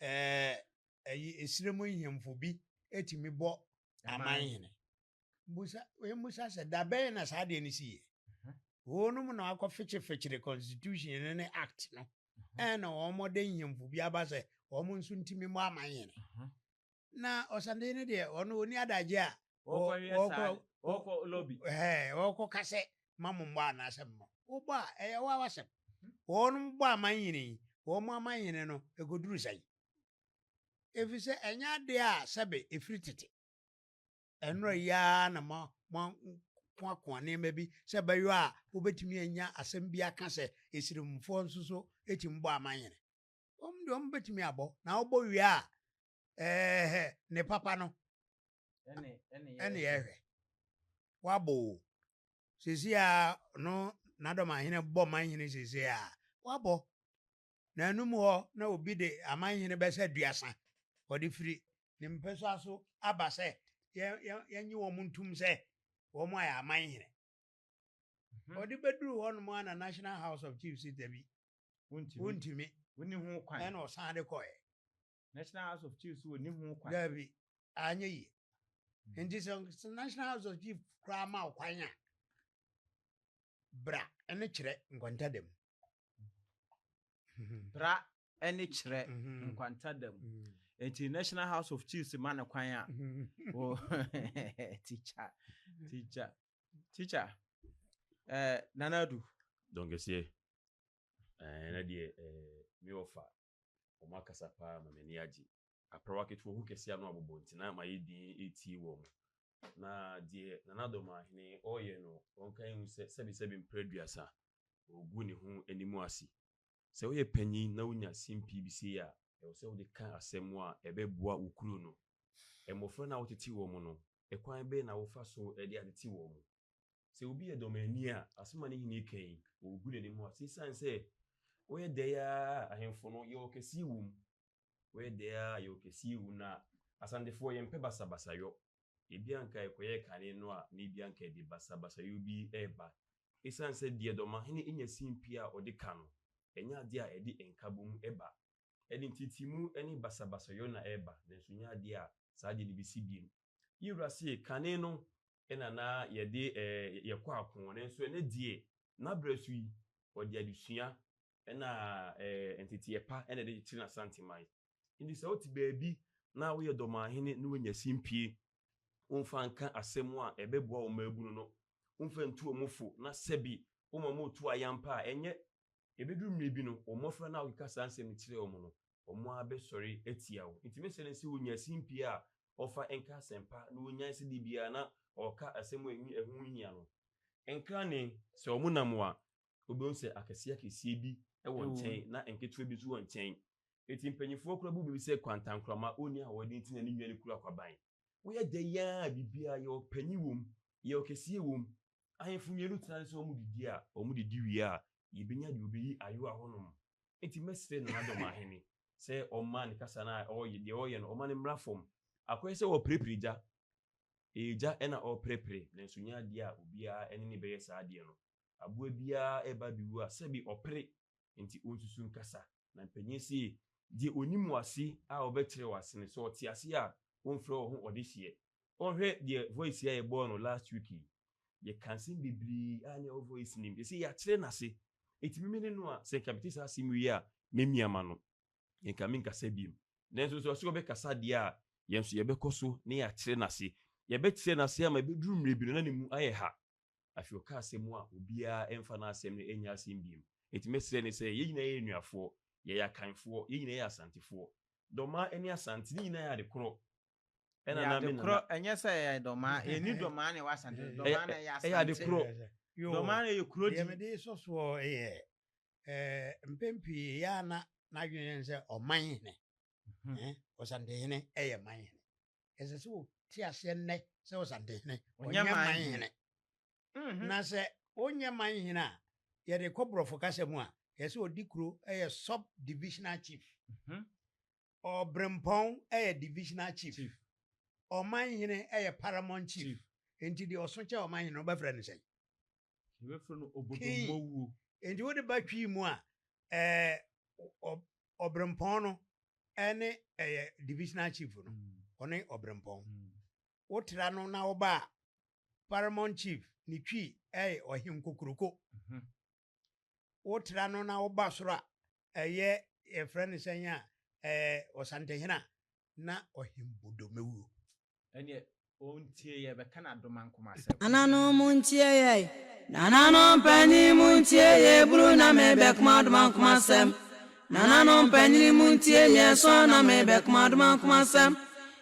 ɛɛ, ɛyi, esire mu nhemfo bi tumi bɔ aman hene. Mmusa, mmusa sɛ, da bɛn na saa adeɛ no siiɛ? Wɔnom na wakɔ fekyefekyere constitution no ne act no. Ɛna wɔn de nhemfo bi aba sɛ wɔn nso ntumi mmɔ aman hene. Na Ɔsantehene no deɛ ɔno ɔni adagye a wɔkɔ lobby. Wɔkɔ ka sɛ ma mo mmɔ anaasɛ mmɔ. Wobɔ a ɛyɛ wo awasɛm. Wɔnom bɔ aman hene yi, wɔn aman hene no ɛkɔduru sɛn? Ɛfiri sɛ ɛnyɛ adeɛ a sɛbe ɛfiri tete. Ɛnora yi ara na mo moakoakoa nneɛma bi sɛ ɛbɛyɔ a wobɛtumi anya asɛm bi aka sɛ Esirimfoɔ nso so tumi bɔ amanhene. Wɔn deɛ wɔn bɛtumi abɔ, na wɔbɔ wie a, ɛɛ ne papa no ɛne yɛhwɛ. Wabɔ o. Seesei a no n'adɔmahene bɔ manhene seesei a, wabɔ. Na anum hɔ na obi de amanhene bɛsɛ aduasa ɔde firi ne mpasua so aba sɛ yɛnye wɔn ntom sɛ wɔn ayɛ amanhene. Ɔde bɛduru hɔ nom a na National House of Chiefs dabi. Wontumi. Wonni ho kwan. Ɛna ɔsan de kɔɛ. National House of Chiefs wɔnni ho kwan. Dabi, anyɛ yie. Nti sɛ National House of Chiefs koraa ma wo kwan a, bra ne kyerɛ nkwanta da mu. Bra ne kyerɛ nkwanta da mu. Nti National House of Chiefs ma no kwan a, o teacher, teacher, teacher, eh, Nana Adu. Dɔnkɛseɛ, eh, na deɛ eh, me ɔfa, wɔn akasa paa ma m'ani agye. Aprawa ketewa hu kɛseɛ ano abobɔ nti na mayɛ din retie wɔn. Na deɛ Nana Dɔmahene ɔreyɛ no, wɔnka nhu sɛ sɛbesɛbe mprɛ aduasa, ɔregu ne ho anim ase. Sɛ woyɛ panyin na wunya simpie bi sei a, ɛwɔ sɛ wode ka asɛm a ɛbɛboa wo kuro no. Mmofra no a wotete wɔn no, ɛkwan bɛn na wofa so de atete wɔn? Sɛ obi yɛ dɔmani a, asɛm a ne hene reka yi, ɔregu n'anim ase. Esiane sɛ woyɛ dɛn ara a, ahemfo no, yɛwɔ kɛseɛ wom. Woyɛ dɛn ara a, yɛwɔ kɛseɛ wom. Na Asantefoɔ, yɛmpɛ basabasayɔ. Ebia anka ɛkɔyɛɛ kane no a, na ebia anka ɛde basabasayɔ bi reba. Esiane sɛ deɛ Dɔmahene nya simpie a ɔde ka no, ɛnyɛ adeɛ a ɛde nkabom ba. Ɛde ntetemu ne basabasayɔ na ɛreba, nanso ɛnyɛ adeɛ a saa adeɛ no bɛsi bio. Yɛn wura se, kane no na na yɛde yɛkɔ ako, nanso ɛnnɛ deɛ, n'abrɛ so yi, ɔde adesua na nteteɛ pa na ɛde kyekyere n'Asanteman. Enti sɛ wote baabi na woyɛ dɔmahene na woanya simpie, womfa nka asɛm a ɛbɛboa wo mmaabunu no, womfa ntu wɔn fo na sɛbi woma wɔtu ayampa a, ɛnyɛ. Ɛbɛduru mmerɛ bi no, wo mmɔfra no a wokeka saa nsɛm no kyerɛ wɔn no, wɔn ara bɛsɔre atia wo. Enti mɛsrɛ no sɛ ɔnya simpie a ɔmfa nka asɛmpa na ɔnyae sɛ da biara na ɔreka asɛm a ɛho nhia no. Nkrane, sɛ wɔnam a, wobɛhu sɛ akɛseɛ akɛseɛ bi wɔ nkyɛn na nketewa bi nso wɔ nkyɛn. Enti mpanyimfoɔ koraa bu biribi sɛ kwantankorama, ɔnni ahoɔden nti na ne nua no kura kwaban. Woyɛ dɛn ara a, biribiara, yɛwɔ panyin wom, yɛwɔ kɛseɛ wom. Ahemfo mmienu tena ase sɛ wɔdidi a, wɔdidi wie a, yɛbɛnya deɛ ɔbɛyi ayowa hɔnom. Enti mɛsrɛ Nana Dɔmahene sɛ ɔmma ne kasa no a ɔreyɛ, deɛ ɔreyɛ no, ɔmma no mmra fam. Akɔyɛ sɛ ɔreperepere gya. Ɛyɛ gya na ɔreperepere, nanso nyɛ adeɛ a obiara ne no bɛyɛ saa adeɛ no. Aboa biara reba abɛwu a, sɛbe ɔpere, enti ɔnsusu nkasa. Na mpanyin se, Deɛ ɔnim w'ase a ɔbɛkyerɛ w'ase no, sɛ ɔte ase a, womfrɛ wo ho ɔdehyeɛ. Wɔnhwɛ deɛ voice yi a yɛbɔɔ no last week yi, yɛka nsɛm bebree a na ɛwɔ voice no mu. Seesei yɛakyerɛ no ase. Enti me mene no a, sɛ nka mete saa asɛm wei a, mɛmia m'ano. Nka menkasa bio. Nanso sɛ ɔse ɔbɛkasa deɛ a, yɛn nso yɛbɛkɔ so na yɛakyerɛ no ase. Yɛbɛkyerɛ no ase ama ɛbɛduru mmerɛ bi no na ne mu ayɛ ha. Afei ɔka asɛm a obiara mfa n'asɛm no nyɛ asɛm bio. Enti mɛsrɛ no sɛ, yɛn nyinaa yɛ anuafoɔ, yɛyɛ Akanfoɔ, yɛn nyinaa yɛ Asantefoɔ. Dɔmaa ne Asante, ne nyinaa yɛ ade korɔ. Ɛna Ɛyɛ na me ade korɔ, nana. ɛnyɛ sɛ ɛyɛ Dɔmaa, yɛnni Dɔmaa na ɛwɔ Asante, Dɔmaa na ɛyɛ Ɛyɛ ade Asante. korɔ. Yoo, Dɔmaa na ɛyɛ kuro deɛ din. mede sɔ soɔ yɛ, eh, mpɛn pii yɛ a na n'adwene yɛ ne sɛ ɔman hene, eh, Ɔsantehene yɛ man hene. Ɛsɛ sɛ wote aseɛ nnɛ sɛ Ɔsantehene, Ɔnyɛ ɔnyɛ man man hene. hene. Na sɛ ɔnyɛ man hene a, yɛde kɔ borɔfo kasa mu a, yɛ sɛ ɔdi kuro yɛ sub divisional chief. Ɔbrempɔn yɛ divisional chief. Ɔman hene yɛ paramount chief. Enti deɛ ɔso kyɛ ɔman hene no, wobɛfrɛ no sɛn? Yɛbɛfrɛ no King. Obodommɔwuo. Enti wode ba Twi mu a, ɛɛ, ɔbrempɔn no ne ɛyɛ divisional chief no, ɔne ɔbrempɔn. Wotra no na woba a, paramount chief ne Twi ɛyɛ ɔhenkokuroko. Wotra no na woba soro a, ɛyɛ yɛfrɛ no sɛn a, ɛɛ, ɔsantehene a, na ɔhembodomewuo. Ɛneɛ ɔntie yɛ bɛka no adomankoma asɛm. Nananom montie yɛn. Nananom mpanin montie yɛn ebunu na mebɛkoma adomankoma asɛm. Nananom mpanyini montie yɛn sɔn na mebɛkoma adomankoma asɛm.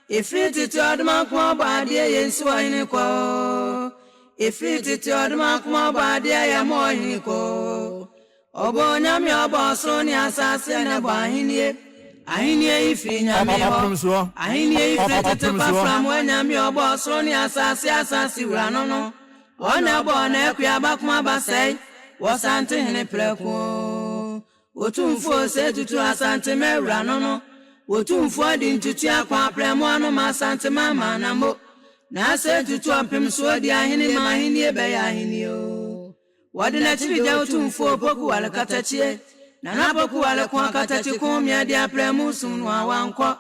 Efiri tete ɔdomankoma ɔbɔ adeɛ yɛn nsi ɔhene kɔ o. Efiri tete ɔdomankoma ɔbɔ adeɛ yɛn mɔ ɔhene kɔ o. Ɔbɔ Onyame ɔbɔ ɔsoro ne asase na ɛbɔ ahennie. Ahennie yi firi Nyame hɔ. Ahennie yi firi tete kwafra mu anyame ɔbɔ ɔsoro ne asase asase wura no no. Wɔn na ɛbɔɔ n'akua abakoma basɛe wɔ Sante hene prɛko. Otumfoɔ Osei Tutu Asante mawura no no. Otumfoɔ de ntutu ako aprɛmo ano ma Asante ma amanammo. Na Osei Tutu ɔpem soɔ di ahene ma ahennie bɛyɛ ahennie o. Wɔde n'akyiri gya Otumfoɔ Opoku Wale Katakyie, Nana Poku Wale ko Akatakyi ko mmea de aprɛmo sum no a wankɔ.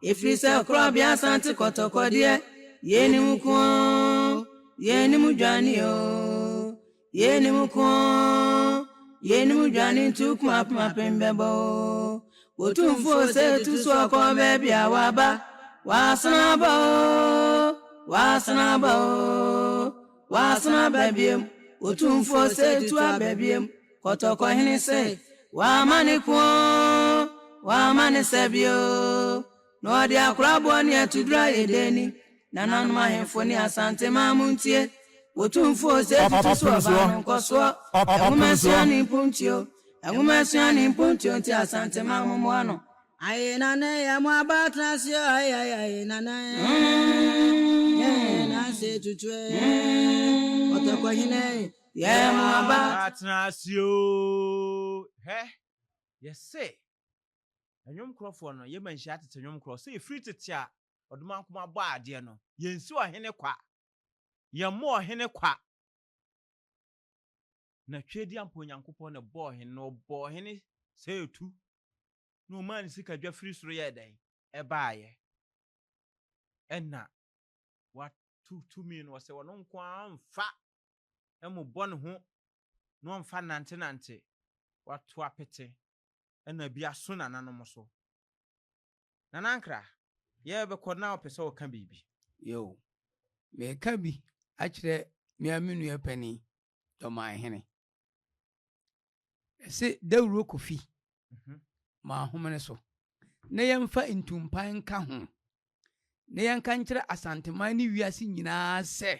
Ɛfiri sɛ Korɔbea Asante Kɔtɔkɔ deɛ, yɛnnim ko o, yɛnnim dwane o, yɛnnim ko o, yɛnnim dwane nti wo kuma apem apem bɛbɔ o. Otumfoɔ Osei Tutu ɔkɔ baabi a waba, wasena aba o, wasena aba o, wasena aba biem. Otumfoɔ Osei Tutu aba biem, Kɔtɔkɔhene se, wama ne ko o, wama ne sɛbi o. Na ɔde akoraboɔ ne atuduro ayɛ dɛn ni? Nananom ahemfo ne Asanteman montie, Otumfoɔ Osei Tutu so ɔbaa no nkɔsoɔ, Nwomasua ne mpuntuo, Nwomasua ne mpuntuo nti Asanteman mommoa no. Aye nana yɛ mo aba tena ase o aye aye aye nana yɛ na ase tutu e ɔtɔkɔhene yɛ mo aba. Tena ase o hwɛ yɛse Nnwom korɔfoɔ no, yɛma nhyia tete nnwom korɔ sɛ ɛfiri tete a Ɔdomankoma bɔɔ adeɛ no, yɛnsi ɔhene kwa, yɛmmɔ ɔhene kwa. Na Tweaduampɔ Onyankopɔn na ɛbɔɔ ɔhene, na ɔbɔɔ ɔhene sɛ ɛtu, na ɔmaa ne sikadwa firi soro yɛɛ dɛn? Ɛbaeɛ. Ɛna wato tumi no, ɔsɛ ɔno nko ara ɔmfa mmobɔ ne ho na ɔmfa nnantenante, wato apete ɛna bi aso nananom so. Nana Ankra, yɛrebɛkɔ na wopɛ sɛ woka biribi? Yoo, mereka bi akyerɛ me ara me nua panin, Dɔmanhene. Ɛse Dawuro Kofi ma ahomene so na yɛmfa ntumpan nka ho na yɛnka nkyerɛ Asanteman ne wiase nyinaa sɛ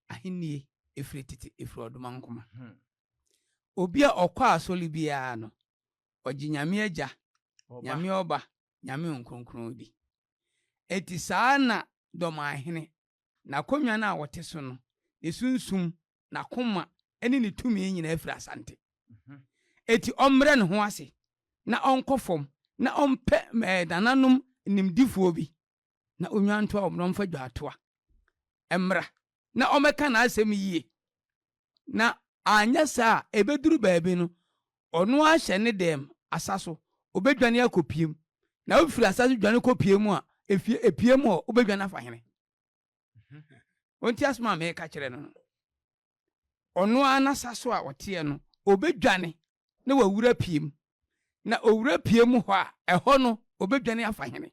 ahennie ɛfiri tete, ɛfiri Ɔdomankoma. Obi a ɔkɔ asɔre biara no, ɔgye Nyame Agya, Nyame Ɔba, Nyame Honhom Kronkron di. Enti saa na Dɔmahene, n'akonnwa no a ɔte so no, ne sunsum, n'akoma ne ne tumi nyinaa firi Asante. Enti ɔmmrɛ ne ho ase na ɔnkɔ fam na ɔmpɛ eh, nananom nimdifoɔ bi na ɔnwa ntoa wɔn na ɔmfa dwaatoa mmra na ɔmmɛka n'asɛm yie. Na anyɛ saa a, ɛbɛduru baabi no, ɔno ara hyɛ ne dɛm asa so, ɔbɛdwane akɔ pie mu. Na wofiri asa so dwane kɔ pie mu a, efie epie mu hɔ, wobɛdwane afa hene? Wonte asɛm a meka kyerɛ no no? Ɔno ara n'asa so a ɔteɛ no, ɔbɛdwane na wawura pie mu. Na ɔwura pie mu hɔ a, ɛhɔ no, ɔbɛdwane afa hene?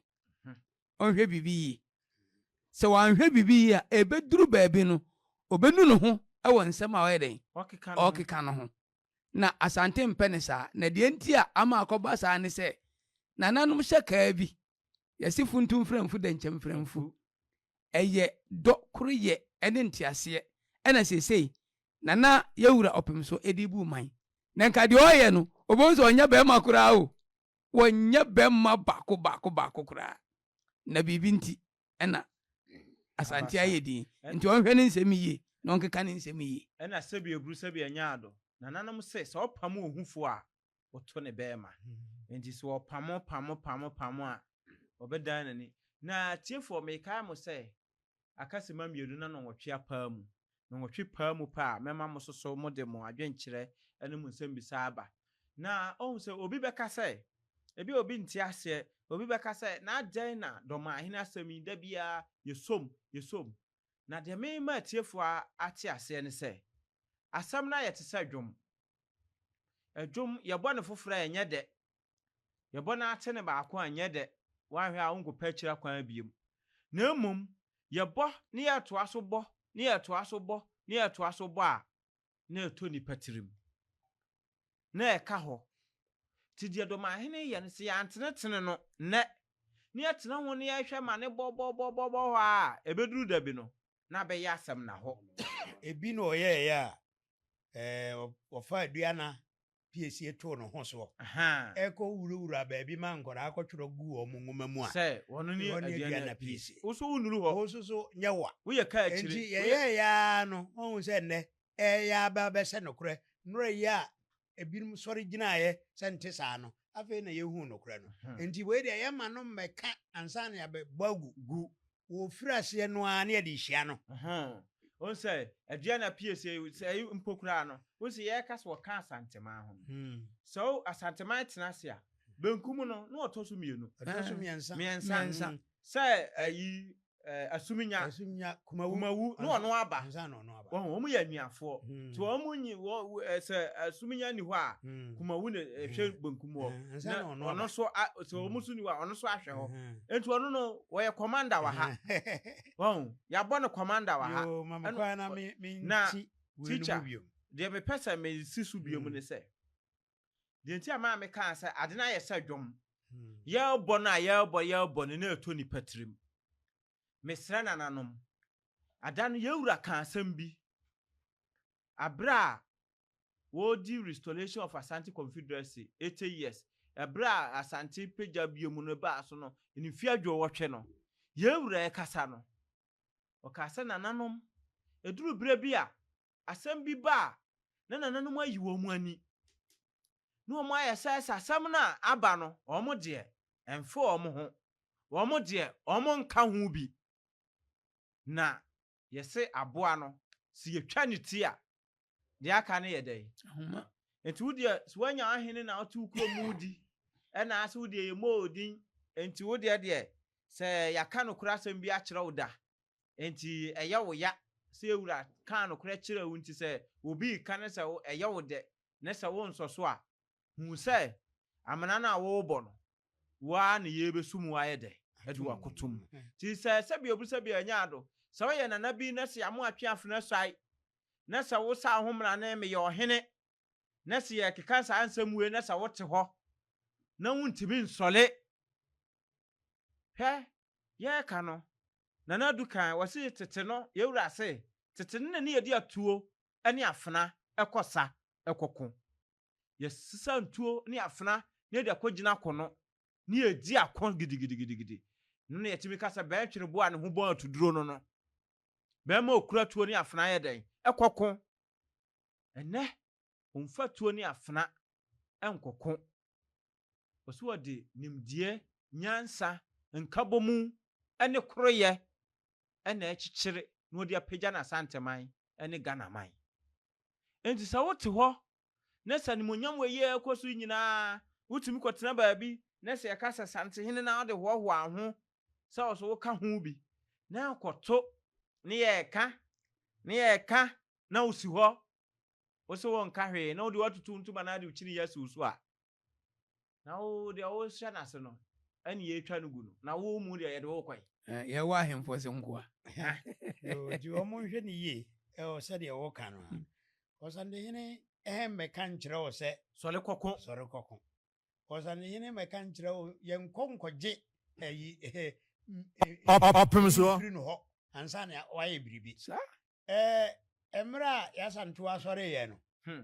Ɔnhwɛ biribi yie. Sɛ wanhwɛ biribi yie a, ɛbɛduru baabi no, ɔbɛnu ne ho wɔ nsɛm a ɔyɛ dɛn? Ɔrekeka no ho. Na Asante mpɛ no saa. Na deɛ nti a ama akɔba saa ne sɛ, nananom hyɛ kaa bi, yɛse funtum mframfu dɛnkyɛm mframfu. Ɛyɛ dɔ koroyɛ ne nteaseɛ ɛna seesei Nana Yawura Ɔpemso de rebu man. Na nka deɛ ɔreyɛ no, wobɛhu sɛ ɔnyɛ barima koraa o. Wɔnyɛ bɛmma baako baako baako koraa. Na biribi nti ɛna Asante ayɛ din. Nti ɔnhwɛ ne nsɛm yie na ɔnkeka ne nsɛm yie. Ɛna sɛbi aburu sɛbi ɛnyɛ ado. Nananom se sɛ ɔpamo ohufoɔ a, woto ne bɛɛma. Nti sɛ ɔpamo pamo pamo pamo a, ɔbɛdan n'ani. Na atiefoɔ mekae mo sɛ Aka simma mmienu na nnɔnwɔtwe apaa mu. Nnɔnwɔtwe paa mu pɛ a, mɛma mo soso mode mo adwenkyerɛ ne mo nsɛmmisa aba. Na ohu sɛ obi bɛka sɛ, ebia obi nte aseɛ, obi bɛka sɛ, na adɛn na Dɔmahene asɛm yi da biara yɛsom, yɛsom? Na deɛ merema atiefoɔ ate aseɛ ne sɛ, asɛm no ayɛ te sɛ dwom. Dwom, yɛbɔ no foforɔ a ɛnyɛ dɛ. Yɛbɔ no ate no baako a ɛnyɛ dɛ, woanhwɛ a wonkɔpɛ akyiri akwan bio. Na mmom yɛbɔ na yɛtoa so bɔ na yɛtoa so bɔ na yɛtoa so bɔ a, na ɛtɔ nnipa tirim. Na ɛka hɔ. Nti deɛ Dɔmahene yɛ no, sɛ yɛantenetene no nnɛ, na yɛtena ho na yɛhwɛ ma no bɔ bɔ bɔ bɔ bɔ hɔ ara a, ɛbɛduru da bi no, na abɛyɛ asɛm na hɔ. Ebi na ɔyɛeɛ a, ɛɛ, ɔfaa dua na piesie too ne ho soɔ ɛkɔ wurawura baabi ma nkwadaa akɔtwerɛ gu wɔn nwoma mu a sɛ wɔn ne aduane apiesie wo so wonnuru hɔ wo nso so nyɛ wa woyɛ kaa akyire nti yɛyɛɛ yaa no wɔn sɛ nnɛ ɛyɛ aba bɛsɛ nokorɛ nnora yi a ebinom sɔre gyinaeɛ sɛ nte saa no afei na yɛhu nokorɛ no hmm. nti wei deɛ yɛma no mmɛka ansa na yɛabɛbɔ agu gu Wɔfiri aseɛ no ara na yɛde rehyia no. Wohu sɛ Aduana pie sɛ sɛ mpo koraa no, wohu sɛ yɛreka sɛ wɔka Asanteman ho no. Sɛ wo Asanteman tena ase a, benkum no na ɔtɔ so mmienu. Ɔtɔ so mmiɛnsa. Mmiɛnsa. Sɛ ayi. Eh, Asuminya, Asuminya, Kumawu, Kumawu, na ɔno aba. Ansa na ɔno aba. Wɔn wɔn yɛ anuafoɔ. Hmm. Nti wɔn nyi wɔ eh, sɛ Asuminya ni hɔ a, hmm. Kumawu na ɛhwɛ hmm. benkum hɔ. Ansa na ɔno aba. Ɔno so a sɛ wɔn so ni hɔ a, ɔno so ahwɛ hɔ. Nti ɔno no wɔyɛ commander wɔ ha. Wɔn yabɔ no commander wɔ ha. Yoo, mama kwan na me me Na nti wei no teacher, mu biom. deɛ mepɛ sɛ mesi so biom ne sɛ, deɛ nti a maa mekaa sɛ ade no ayɛ sɛ dwom. Yɛrebɔ no a yɛrebɔ yɛrebɔ no na ɛtɔ nipa tirim. Mesrɛ nananom, ada no yɛn wura kaa asɛm bi aberɛ a wɔredi restoration of Asante Confederacy 80 years, ɛberɛ a Asante pagya biom no baa so no mfeɛ aduɔwɔtwe no, yɛn wura rekasa no, ɔkaa sɛ nananom, ɛduru berɛ bi a asɛm bi ba a, na nananom ayi wɔn ani, na wɔn ayɛ sɛ sɛ asɛm no a aba no, wɔn deɛ, ɛmfa wɔn ho, wɔn deɛ, wɔn nka ho bi. Na yɛse aboa no, sɛ yɛtwa ne ti a, deɛ aka no yɛ dɛn? Ahoma. Nti wo deɛ, sɛ woanya w'ahene na wote wo kurom redi, ɛna ase wo deɛ yɛmmɔ wo din, nti wo deɛ deɛ, sɛ yɛaka nokorɛ asɛm bi akyerɛ wo da, Enti ɛyɛ wo ya sɛ yɛn Wura kaa nokorɛ kyerɛɛ wo nti sɛ obi reka ne sɛ ɛyɛ wo dɛ ne sɛ wonsɔ so a, hu sɛ amena no a worebɔ no, wo ara na yɛrebɛsu mu ayɛ dɛ de wo akɔto mu. Nti sɛ sɛdeɛ obi sɛdeɛ ɛnyɛ ado, sɛ woyɛ nana bi na sɛ yɛamo atwe afena suae na sɛ wosa wo ho mmara ne meyɛ ɔhene na sɛ yɛkeka saa nsɛm wei na sɛ wote hɔ na wontumi nsɔle. Hwɛ, yɛreka no, Nana Adu kan, wɔse tete no, yɛn wura se, tete no na ne yɛde atuo ne afena kɔ sa kɔko. Yɛsesa ntuo ne afena na yɛde akɔgyina akono ne yɛdi ako gidigidigidi. No na yɛtumi ka sɛ bɛn bo a ne ho bɔn atuduro no no. Bɛrima a ɔkura tuo ne afena yɛ dɛn? Ɛkɔko. Ɛnnɛ, ɔmfa tuo ne afena nkɔko. Ɔse ɔde nimdeɛ, nyansa, nkabomu ne koroyɛ na ɛkyekyere na ɔde apagya n'Asanteman ne Ghanaman. Enti sɛ wote hɔ na sɛ animuonyam wei a ɛrekɔ so yi nyinaa wotumi kɔtena baabi na sɛ yɛka sɛ Santehene na wode hoahoa wo ho sɛ wo so woka ho bi na akɔto ne yɛreka ne yɛreka na wosi hɔ wo se wonka hwee na wode woatutu wo ntoma na ade wo kyiniiɛ asi wo so a, na wo deɛ wohyɛ no ase no ɛne yɛtwa no gu no, na wo mu deɛ yɛde wo kɔe. Yɛwɔ ahemfo se nkoa. Nti wɔn nhwɛ no yie ɛwɔ sɛdeɛ wɔka no a. Ɔsantehene mmɛka nkyerɛ wo sɛ. Sɔre kɔko. Sɔre kɔko. Ɔsantehene mmɛka nkyerɛ wo yɛnkɔ nkɔgye ɛyi Ɔpem soɔ. Firi no hɔ ansa na wayɛ biribi. Saa. Ɛɛ mmerɛ a Y'Asantewa sɔreeɛ no, hmm.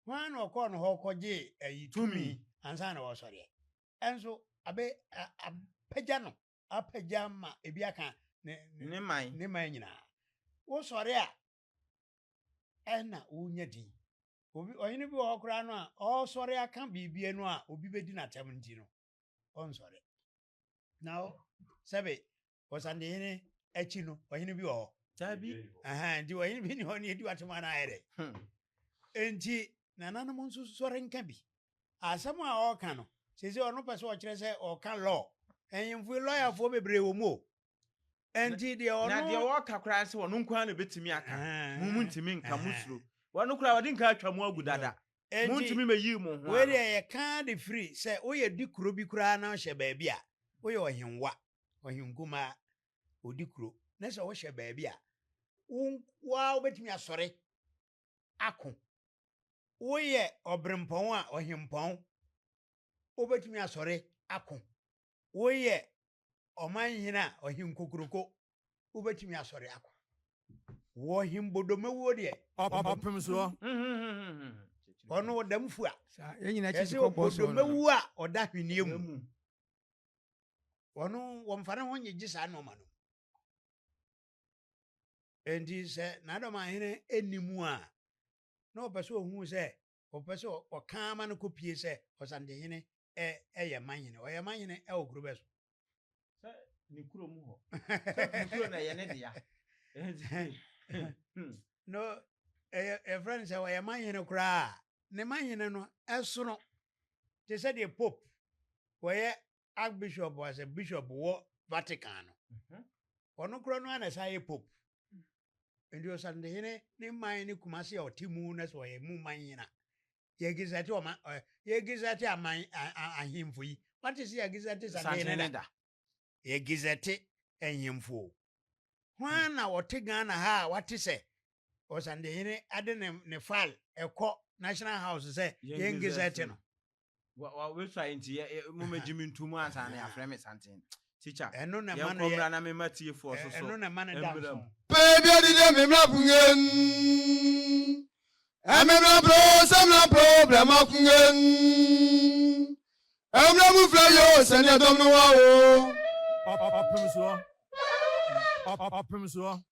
hwan na ɔkɔɔ no hɔ kɔgyee ayi tumi ansa na wɔsɔreɛ? Ɛnso abe apagya no apagya ma ebi aka ne ne man ne man nyinaa. Wosɔre a ɛna wonya din. Obi ɔhene bi wɔ hɔ koraa no a ɔresɔre aka biribi no a obi bɛdi n'atɛm nti no ɔnsɔre. Na sɛbe Ɔsantehene akyi no, ɔhene bi wɔ hɔ. Dabi. Nti ɔhene bi ni hɔ ne edi watem ana ayɛ dɛ. Nti nananom nso sɔre nka bi. Asɛm a ɔreka no, sese ɔno pɛ sɛ ɔkyerɛ sɛ ɔka law. Ɛnyimfo lɔyafoɔ bebree wɔ mu o. Nti deɛ ɔno. Na deɛ ɔreka koraa sɛ ɔno nko ara na obetumi aka. Mo mu ntumi nka, mo suro. Wɔn koraa wɔde nka atwa mo agu dada. Mo ntumi mɛyi mo ho ano. Wei deɛ yɛka de firi sɛ woyɛ di kuro bi koraa na ɔhyɛ baabi a, woyɛ ɔhenwa. Ɔhenkumaa, ɔdi kuro, na sɛ wohyɛ baabi a, wo wo ara wobɛtumi asɔre ako. Woyɛ ɔberempɔn a, ɔhempɔn, wobɛtumi asɔre ako. Woyɛ ɔmanhene a, ɔhenkokuroko, wobɛtumi asɔre ako. Wɔ hembodomawuo deɛ, Ɔpem soɔ. ɔno ɔda mu fua. Saa, yɛn nyinaa kyi Yɛsɛ kɔ bɔ soɔ no. ɔbodomawuo a ɔda hweneɛ mu. Ɔno wɔmfa ne ho nyegye saa nneɛma no. Enti sɛ n'adɔm ahene nni mu a, na ɔpɛ sɛ ɔhu sɛ ɔpɛ sɛ ɔka ama no kɔpie sɛ Ɔsantehene ɛyɛ manhene. Ɔyɛ manhene ɛwɔ kuro bɛ so. Sɛ ne kuro mu hɔ. Sɛ ne kuro na ɛyɛ ne dea. No, ɛyɛ yɛfrɛ no sɛ ɔyɛ manhene koraa. Ne manhene no ɛsono te sɛ deɛ Pope wɔyɛ archbishop asɛ bishop wɔ Vatican no. Ɔno korɔ no ara na ɛsan yɛ Pope. Nti Ɔsantehene ne man ne Kumasi a ɔte mu na sɛ ɔyɛ mu man hene a, yɛgizɛte ɔma ɛ yɛgizɛte aman ahemfo yi. Wate sɛ yɛgizɛte Santehene da? Yɛgizɛte ahemfo o. Hwan na ɔte Ghana ha a wate sɛ Ɔsantehene ade ne ne file ɛkɔ National House sɛ yɛngizɛte no? Wesua nti yɛ momɛgye me ntom ansa na yɛafrɛ me Santehene. Teacher, Ɛno na ɛma yɛnkɔ no yɛ mmra na mema tiefoɔ so so ɛno na ɛma no da mmra nso. mu. Baby adidi me mra kungen Eme mra pro se mra pro bra ma kungen Emra mu fla yo se ne dom no wa o. Ɔpem soɔ, ɔpem soɔ.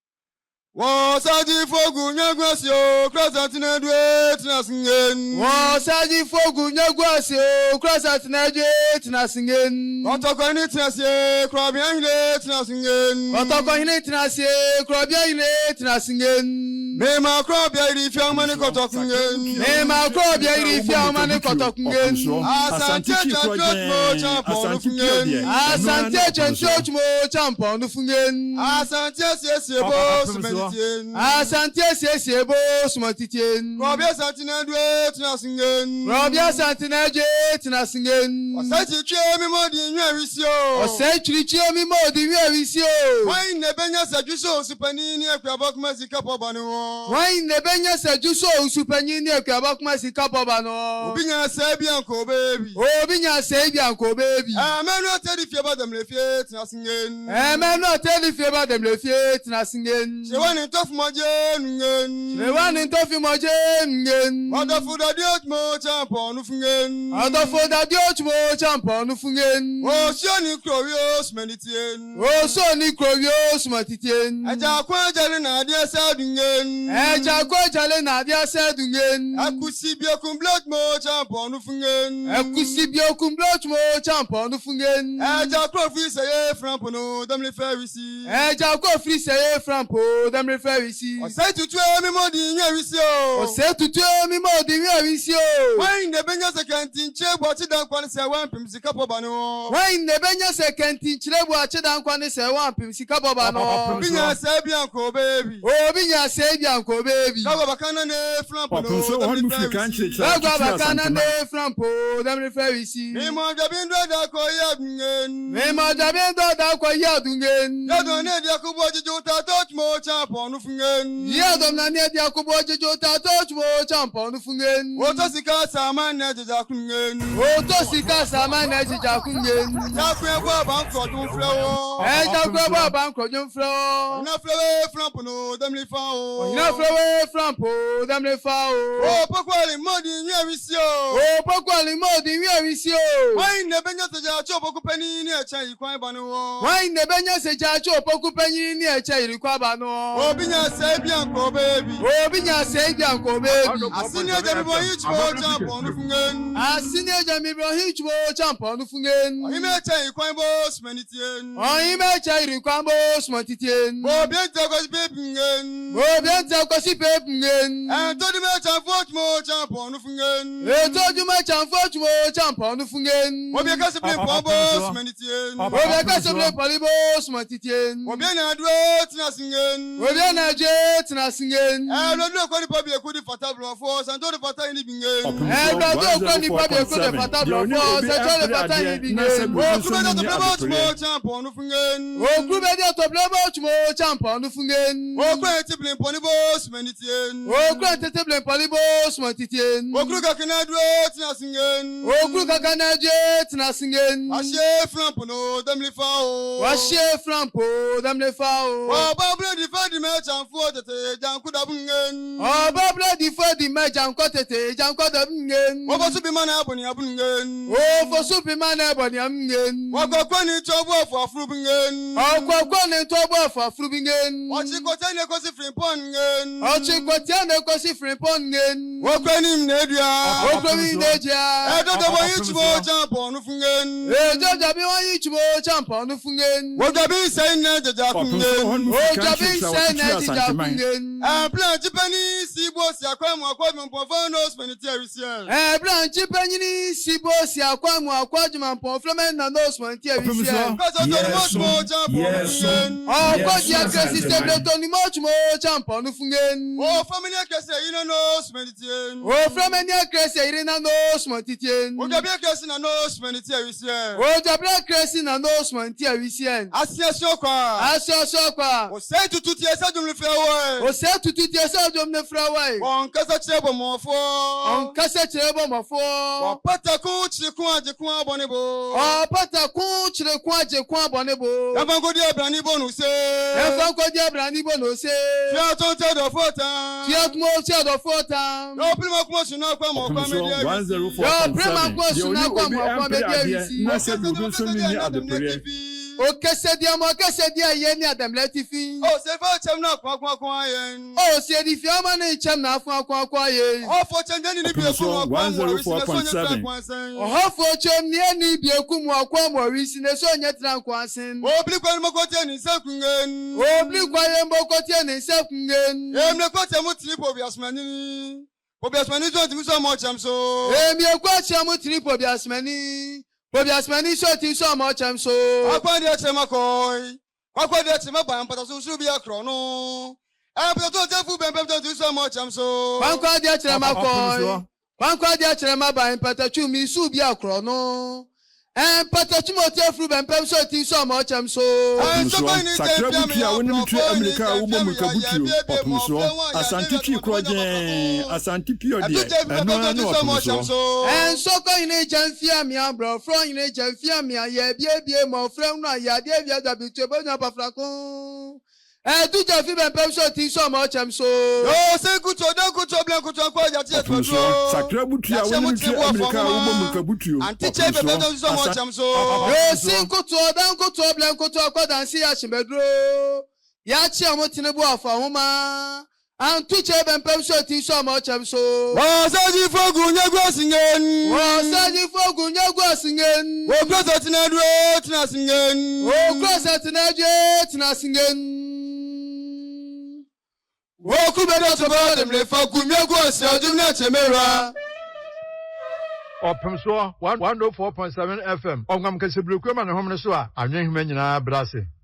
Wɔ sagye fogu nya gu ase o kura sa tena due tena singen. Wɔ sagye fogu nya gu ase o kura sa tena due tena singen. Kɔtɔkɔ hene tena ase kurɔbea hene tena singen. Kɔtɔkɔ hene tena ase kurɔbea hene tena singen. Mema kurɔbea yiri fi ahoma ne kɔtɔkungen. Mema kurɔbea yiri fi ahoma ne kɔtɔkungen. Asante atwa tuo tumo kyampɔn no fungen. Asante atwa tuo tumo kyampɔn no fungen. Asante asiesie bo sumanitien. Asante asiesie bo sumanitien. Kurɔbea asante na adue tena sungen. Kurɔbea asante na adue tena sungen. Ɔsɛe kyirikyie mi ma odi nwi awisi o. Ɔsɛe kyirikyie mi ma odi nwi awisi o. Hwan na ebenya sɛ dwuso osupanyin ne akuaba kuma sika pɔba no hɔ? Hwan na ebenya sɛ dwuso osupanyin ne akuaba kuma sika pɔba no hɔ? Obi nya sɛe bi anka ɔbɛyɛ bi. Obi nya sɛe bi anka ɔbɛyɛ bi. Ɛmɛ no atɛdi fie ba dɛmlɛ fie tena sungen. Ɛmɛ no atɛdi fie ba dɛmlɛ fie tena sungen. Kyerewa ne ntɔfo mɔgye nungen. Kyerewa ne ntɔfo mɔgye nungen. Ɔdɔfo dade otumo kyampɔn no fungen. Ɔdɔfo dade otumo kyampɔn no fungen. Osuo ne kurowi osuma ne tien. Osuo ne kurowi osuma titien. Ɛgya ko agyale na adeɛ sɛ dungen. Ɛgya ko agyale na adeɛ sɛ dungen. Akusi biokun blotmo kyampɔn no fungen. Akusi biokun blotmo kyampɔn no fungen. Ɛgya kuro firi sɛ ye frampo no dɛmle fɛ wisi. Ɛgya kuro firi sɛ ye frampo dɛmle fɛ wisi. Ɔsɛ tutu emi mo di nwi awisi o. Ɔsɛ tutu emi mo di nwi awisi o. Wɔn na ebenya sɛ kɛntinkyire bu akyi dan kwan sɛ wɔampem sika pɔba no. Wɔn na ebenya sɛ kɛntinkyire bu akyi dan kwan sɛ wɔampem sika pɔba no. Obi nya sɛ bi anko ɔbɛyɛ bi. Obi nya sɛ bi anko ɔbɛyɛ bi. Lagwa baka na ne frampo no dɛmle fɛ wisi. Lagwa baka na ne frampo dɛmle fɛ wisi. Mímọ jabi ń dọ́dà kọ yí àdúngén. Mímọ jabi ń dọ́dà kọ yí àdúngén. Yàtọ̀ ní èdè akúbọ̀ jíjó ta tó tùmọ̀ kyampɔn no fungen. Yàtọ̀ na ní èdè akúbọ̀ jíjó ta tó tùmọ̀ kyampɔn no fungen. Wòtó sika sàmà ní ẹ̀jẹ̀jà kungen. Wòtó sika sàmà ní ẹ̀jẹ̀jà kungen. Ẹ̀jákun ẹ̀bọ̀ àbá ń kọ̀dún fúlẹ̀ wọ́. Ẹ̀jákun ẹ̀bọ̀ àbá ń kọ̀dún fúlẹ̀ wọ́. Ọ̀yìnà fúlẹ̀wé fúlàmpù no dẹ́mìlì fa o. Ọ̀yìnà fúlẹ̀wé fúlàmpù dẹ́mìlì fa o. O poko àlìmọ́ọ̀dì ń yẹ̀wí sí o. O poko àlìmọ́ọ̀dì ń yẹ̀wí sí o. Wọ́n na ebenya sɛ gyaakye opoku panyin ne ɛkyɛn yi kwan ba no hɔ. Wɔn na ebenya sɛ gyaakye opoku panyin ne ɛkyɛn yi kwan ba no hɔ. Obi nya sɛ bi anka ɔbɛyɛ bi. Obi nya sɛ bi anka ɔbɛyɛ bi. Asini agya mi bɔ hin twimo kyampɔn no fungen. Asini agya mi bɔ hin twimo kyampɔn no fungen. Ɔhin mɛ kyɛn yi kwan bo suma ni tien. Ɔhin mɛ kyɛn yi kwan bo suma ti tien. Obi nti akwasi pe pungen. Obi nti akwasi pe pungen. Ɛntɔ di mɛ kyanfo twimo kyampɔn no fungen. Ɛntɔ di mɛ kyanfo twimo kyampɔn no fungen. Obi akasi bile pɔn bo suma ni tien. Obi akasi bile pɔli bo suma ti tien. Obi ena due tena singen. Obi ena due tena singen. Ɛlɔdu ekɔ nipa bi eku di fata bulɔfɔ santo di fata yi ni bingen. Ɛlɔdu ekɔ nipa bi eku di fata bulɔfɔ santo di fata yi ni bingen. Okuru bɛ di ɔtɔbile bɔ tumo kyampɔn no fungen. Okuru bɛ di ɔtɔbile bɔ tumo kyampɔn no fungen. Okuru eti bile pɔli bo suma ni tien. Okuru eti bile pɔli bo suma ti tien. Okuru kakana due tena singen. Okuru kakana due tena singen. Wahyɛ flampo no dɛmle fa o. Wahyɛ flampo dɛmle fa o. Ɔba bule di fɛ di mɛ janfo tete janko dabu ngen. Ɔba bule di fɛ di mɛ janko tete janko dabu ngen. Wɔfɔ bi ma na ɛbɔ ni abu ngen. Wɔfɔ bi ma na ɛbɔ ni abu ngen. Wɔkɔkɔ ni tɔbu afɔ afuru bi ngen. Ɔkɔkɔ ni tɔbu afɔ afuru bi ngen. Ɔtsi kɔtɛ ni ekosi firimpɔn ngen. Ɔtsi kɔtɛ ni ekosi firimpɔn ngen. Wɔkɔ ni ne dua. Wɔkɔ ni ne dua. Ɛdɔdɔ bɔ yi tsubo kyampɔn no fungen. Ɛdɔdɔ bi wɔn yi tsubo kyampɔn no fungen. Wɔdɔ bi sɛn na jɛjɛ kungen. Wɔdɔ bi sɛn na jɛjɛ kungen. Ɛnpilɛ jipɛni. si bo si akwan mu akɔ adwumampɔnfo no osman ti awisiɛ. Ɛbrantwi panyini si bo si akwan mu akɔ adwumampɔn flɛmɛ na no osman ti awisiɛ. Ɔkɔ di akresi sɛbleto ni mɔtsumo kyampɔ no fungen. Ofamini akresi eyina no osman titien. Oframani akresi eyina no osman titien. Ojabi akresi na no osman ti awisiɛ. Ojabi akresi na no osman ti awisiɛ. Asiasio kwa. Asiasio kwa. Osei tutu tie sɛ dwom ne frɛ wɔe. Osei tutu tie sɛ dwom ne frɛ wɔe. Wɔn kasa kyerɛ bɔ mɔfoɔ. Wɔn kasa kyerɛ bɔ mɔfoɔ. Wɔpata ko kyerɛ ko agye ko abɔ ne bo. Ɔpata ko kyerɛ ko agye ko abɔ ne bo. Yɛmfa nkɔdi abrani bɔ no se. Yɛmfa nkɔdi abrani bɔ no se. Tua tɔn tɛ dɔfoɔ tan. Tua tɔn tɛ dɔfoɔ tan. Yɛ ɔpere ma kuma sunu akɔ ama ɔkwan mɛ di Ɔpem awisi. soɔ Yɛ ɔpere ma 104.7 kuma deɛ sunu ɔne akɔ obi ama ɔkwan mɛ ɛmpere di adeɛ awisi. na sɛ obi nso nni adepereɛ. Okese di ọmọ kese di ẹyẹ ní àdàmìlẹ ti fi. O se fẹ́ kyɛm na akɔ akɔ akɔ ayɛ. O si edi fi ọmọ ní nkyɛn na afọ akɔ akɔ ayɛ. Ɔfɔ kyɛm ní ni bi Ɔpem eku mu soɔ akɔ mu awisi na so nye tena 104.7 kwansen. Ɔhɔfo kyɛm ní ẹni bi eku mu akɔ mu awisi na so nye tena nkwansen. Obili kwan mo kɔtie ne nsa kungen. Obili kwa yɛn bɔ kɔtie ne nsa kungen. Emire kɔtie mu tiri po obiasumani. Obiasumani so ntumi so ɔmɔ kyɛm so. Emi eku akyia mu tiri po obiasumani. Obiasumani so ti so ɔmɔ kyɛm so. Akɔ di akyerɛ ma kɔi. Akɔ di akyerɛ ma ban pata so suru bi akorɔ no. Ɛpɛtɛ tó tɛ fu bɛn pɛtɛ tó so ɔmɔ kyɛm so. Kwankwa di akyerɛ ma Ɔpem kɔi. soɔ Kwankwa di akyerɛ ma ban pɛtɛtwi mi su bi akorɔ no. Ɛmpɛtɛtwi mu ɔte afuru bɛmpɛm so ti so ɔmɔ kyɛm so. Ɔpem soɔ sakra butu a wo ne me tua amirika a wobɔ mmirika butuo. Ɔpem soɔ Asante Twi korɔ gyɛn Asante pio deɛ ɛno ara ne ɔpem soɔ. Ɛnsɔkɔ nyina gya mfia mea borɔforɔ nyina gya mfia mea yɛ biebie ma ɔfrɛ no a yɛ adeɛ wia dabi tu ebonya pafrako. Ɛdu gya fi bɛmpɛm so ti so ɔmɔ kyɛm so. Yoo se kutu ɔdɛ kutu ɔbɛn kutu akɔ agya ti Ɔpem etu soɔ sakra butu a wo ne me tua amirika a wobɔ mmirika butuo. Anti kyɛ Ɔpem bɛbɛ soɔ tó so ɔmɔ kyɛm so. Yosi nkoto ɔda nkoto ɔblɛ nkoto akɔdansi ahyɛmɛduro. Yɛakye ɔmo tene bu afɔ ahoma. Antu kyɛ bɛmpɛm so ti so ɔmɔ kyɛm so. Wɔsɛdzi fogu nye gu asingen. Wɔsɛdzi fogu nye gu asingen. Wokuro sɛ tena duro tena asingen. Okuro sɛ tena due tena asingen. Woku bɛ dɔ tó bɔ demire fa gu nye gu asi ɔdum ne kyɛmɛra. Ɔpem soɔ 104.7 FM ɔngam kɛsɛbirekuo ma ne hom no so a anwenhoma nyinaa brɛ ase.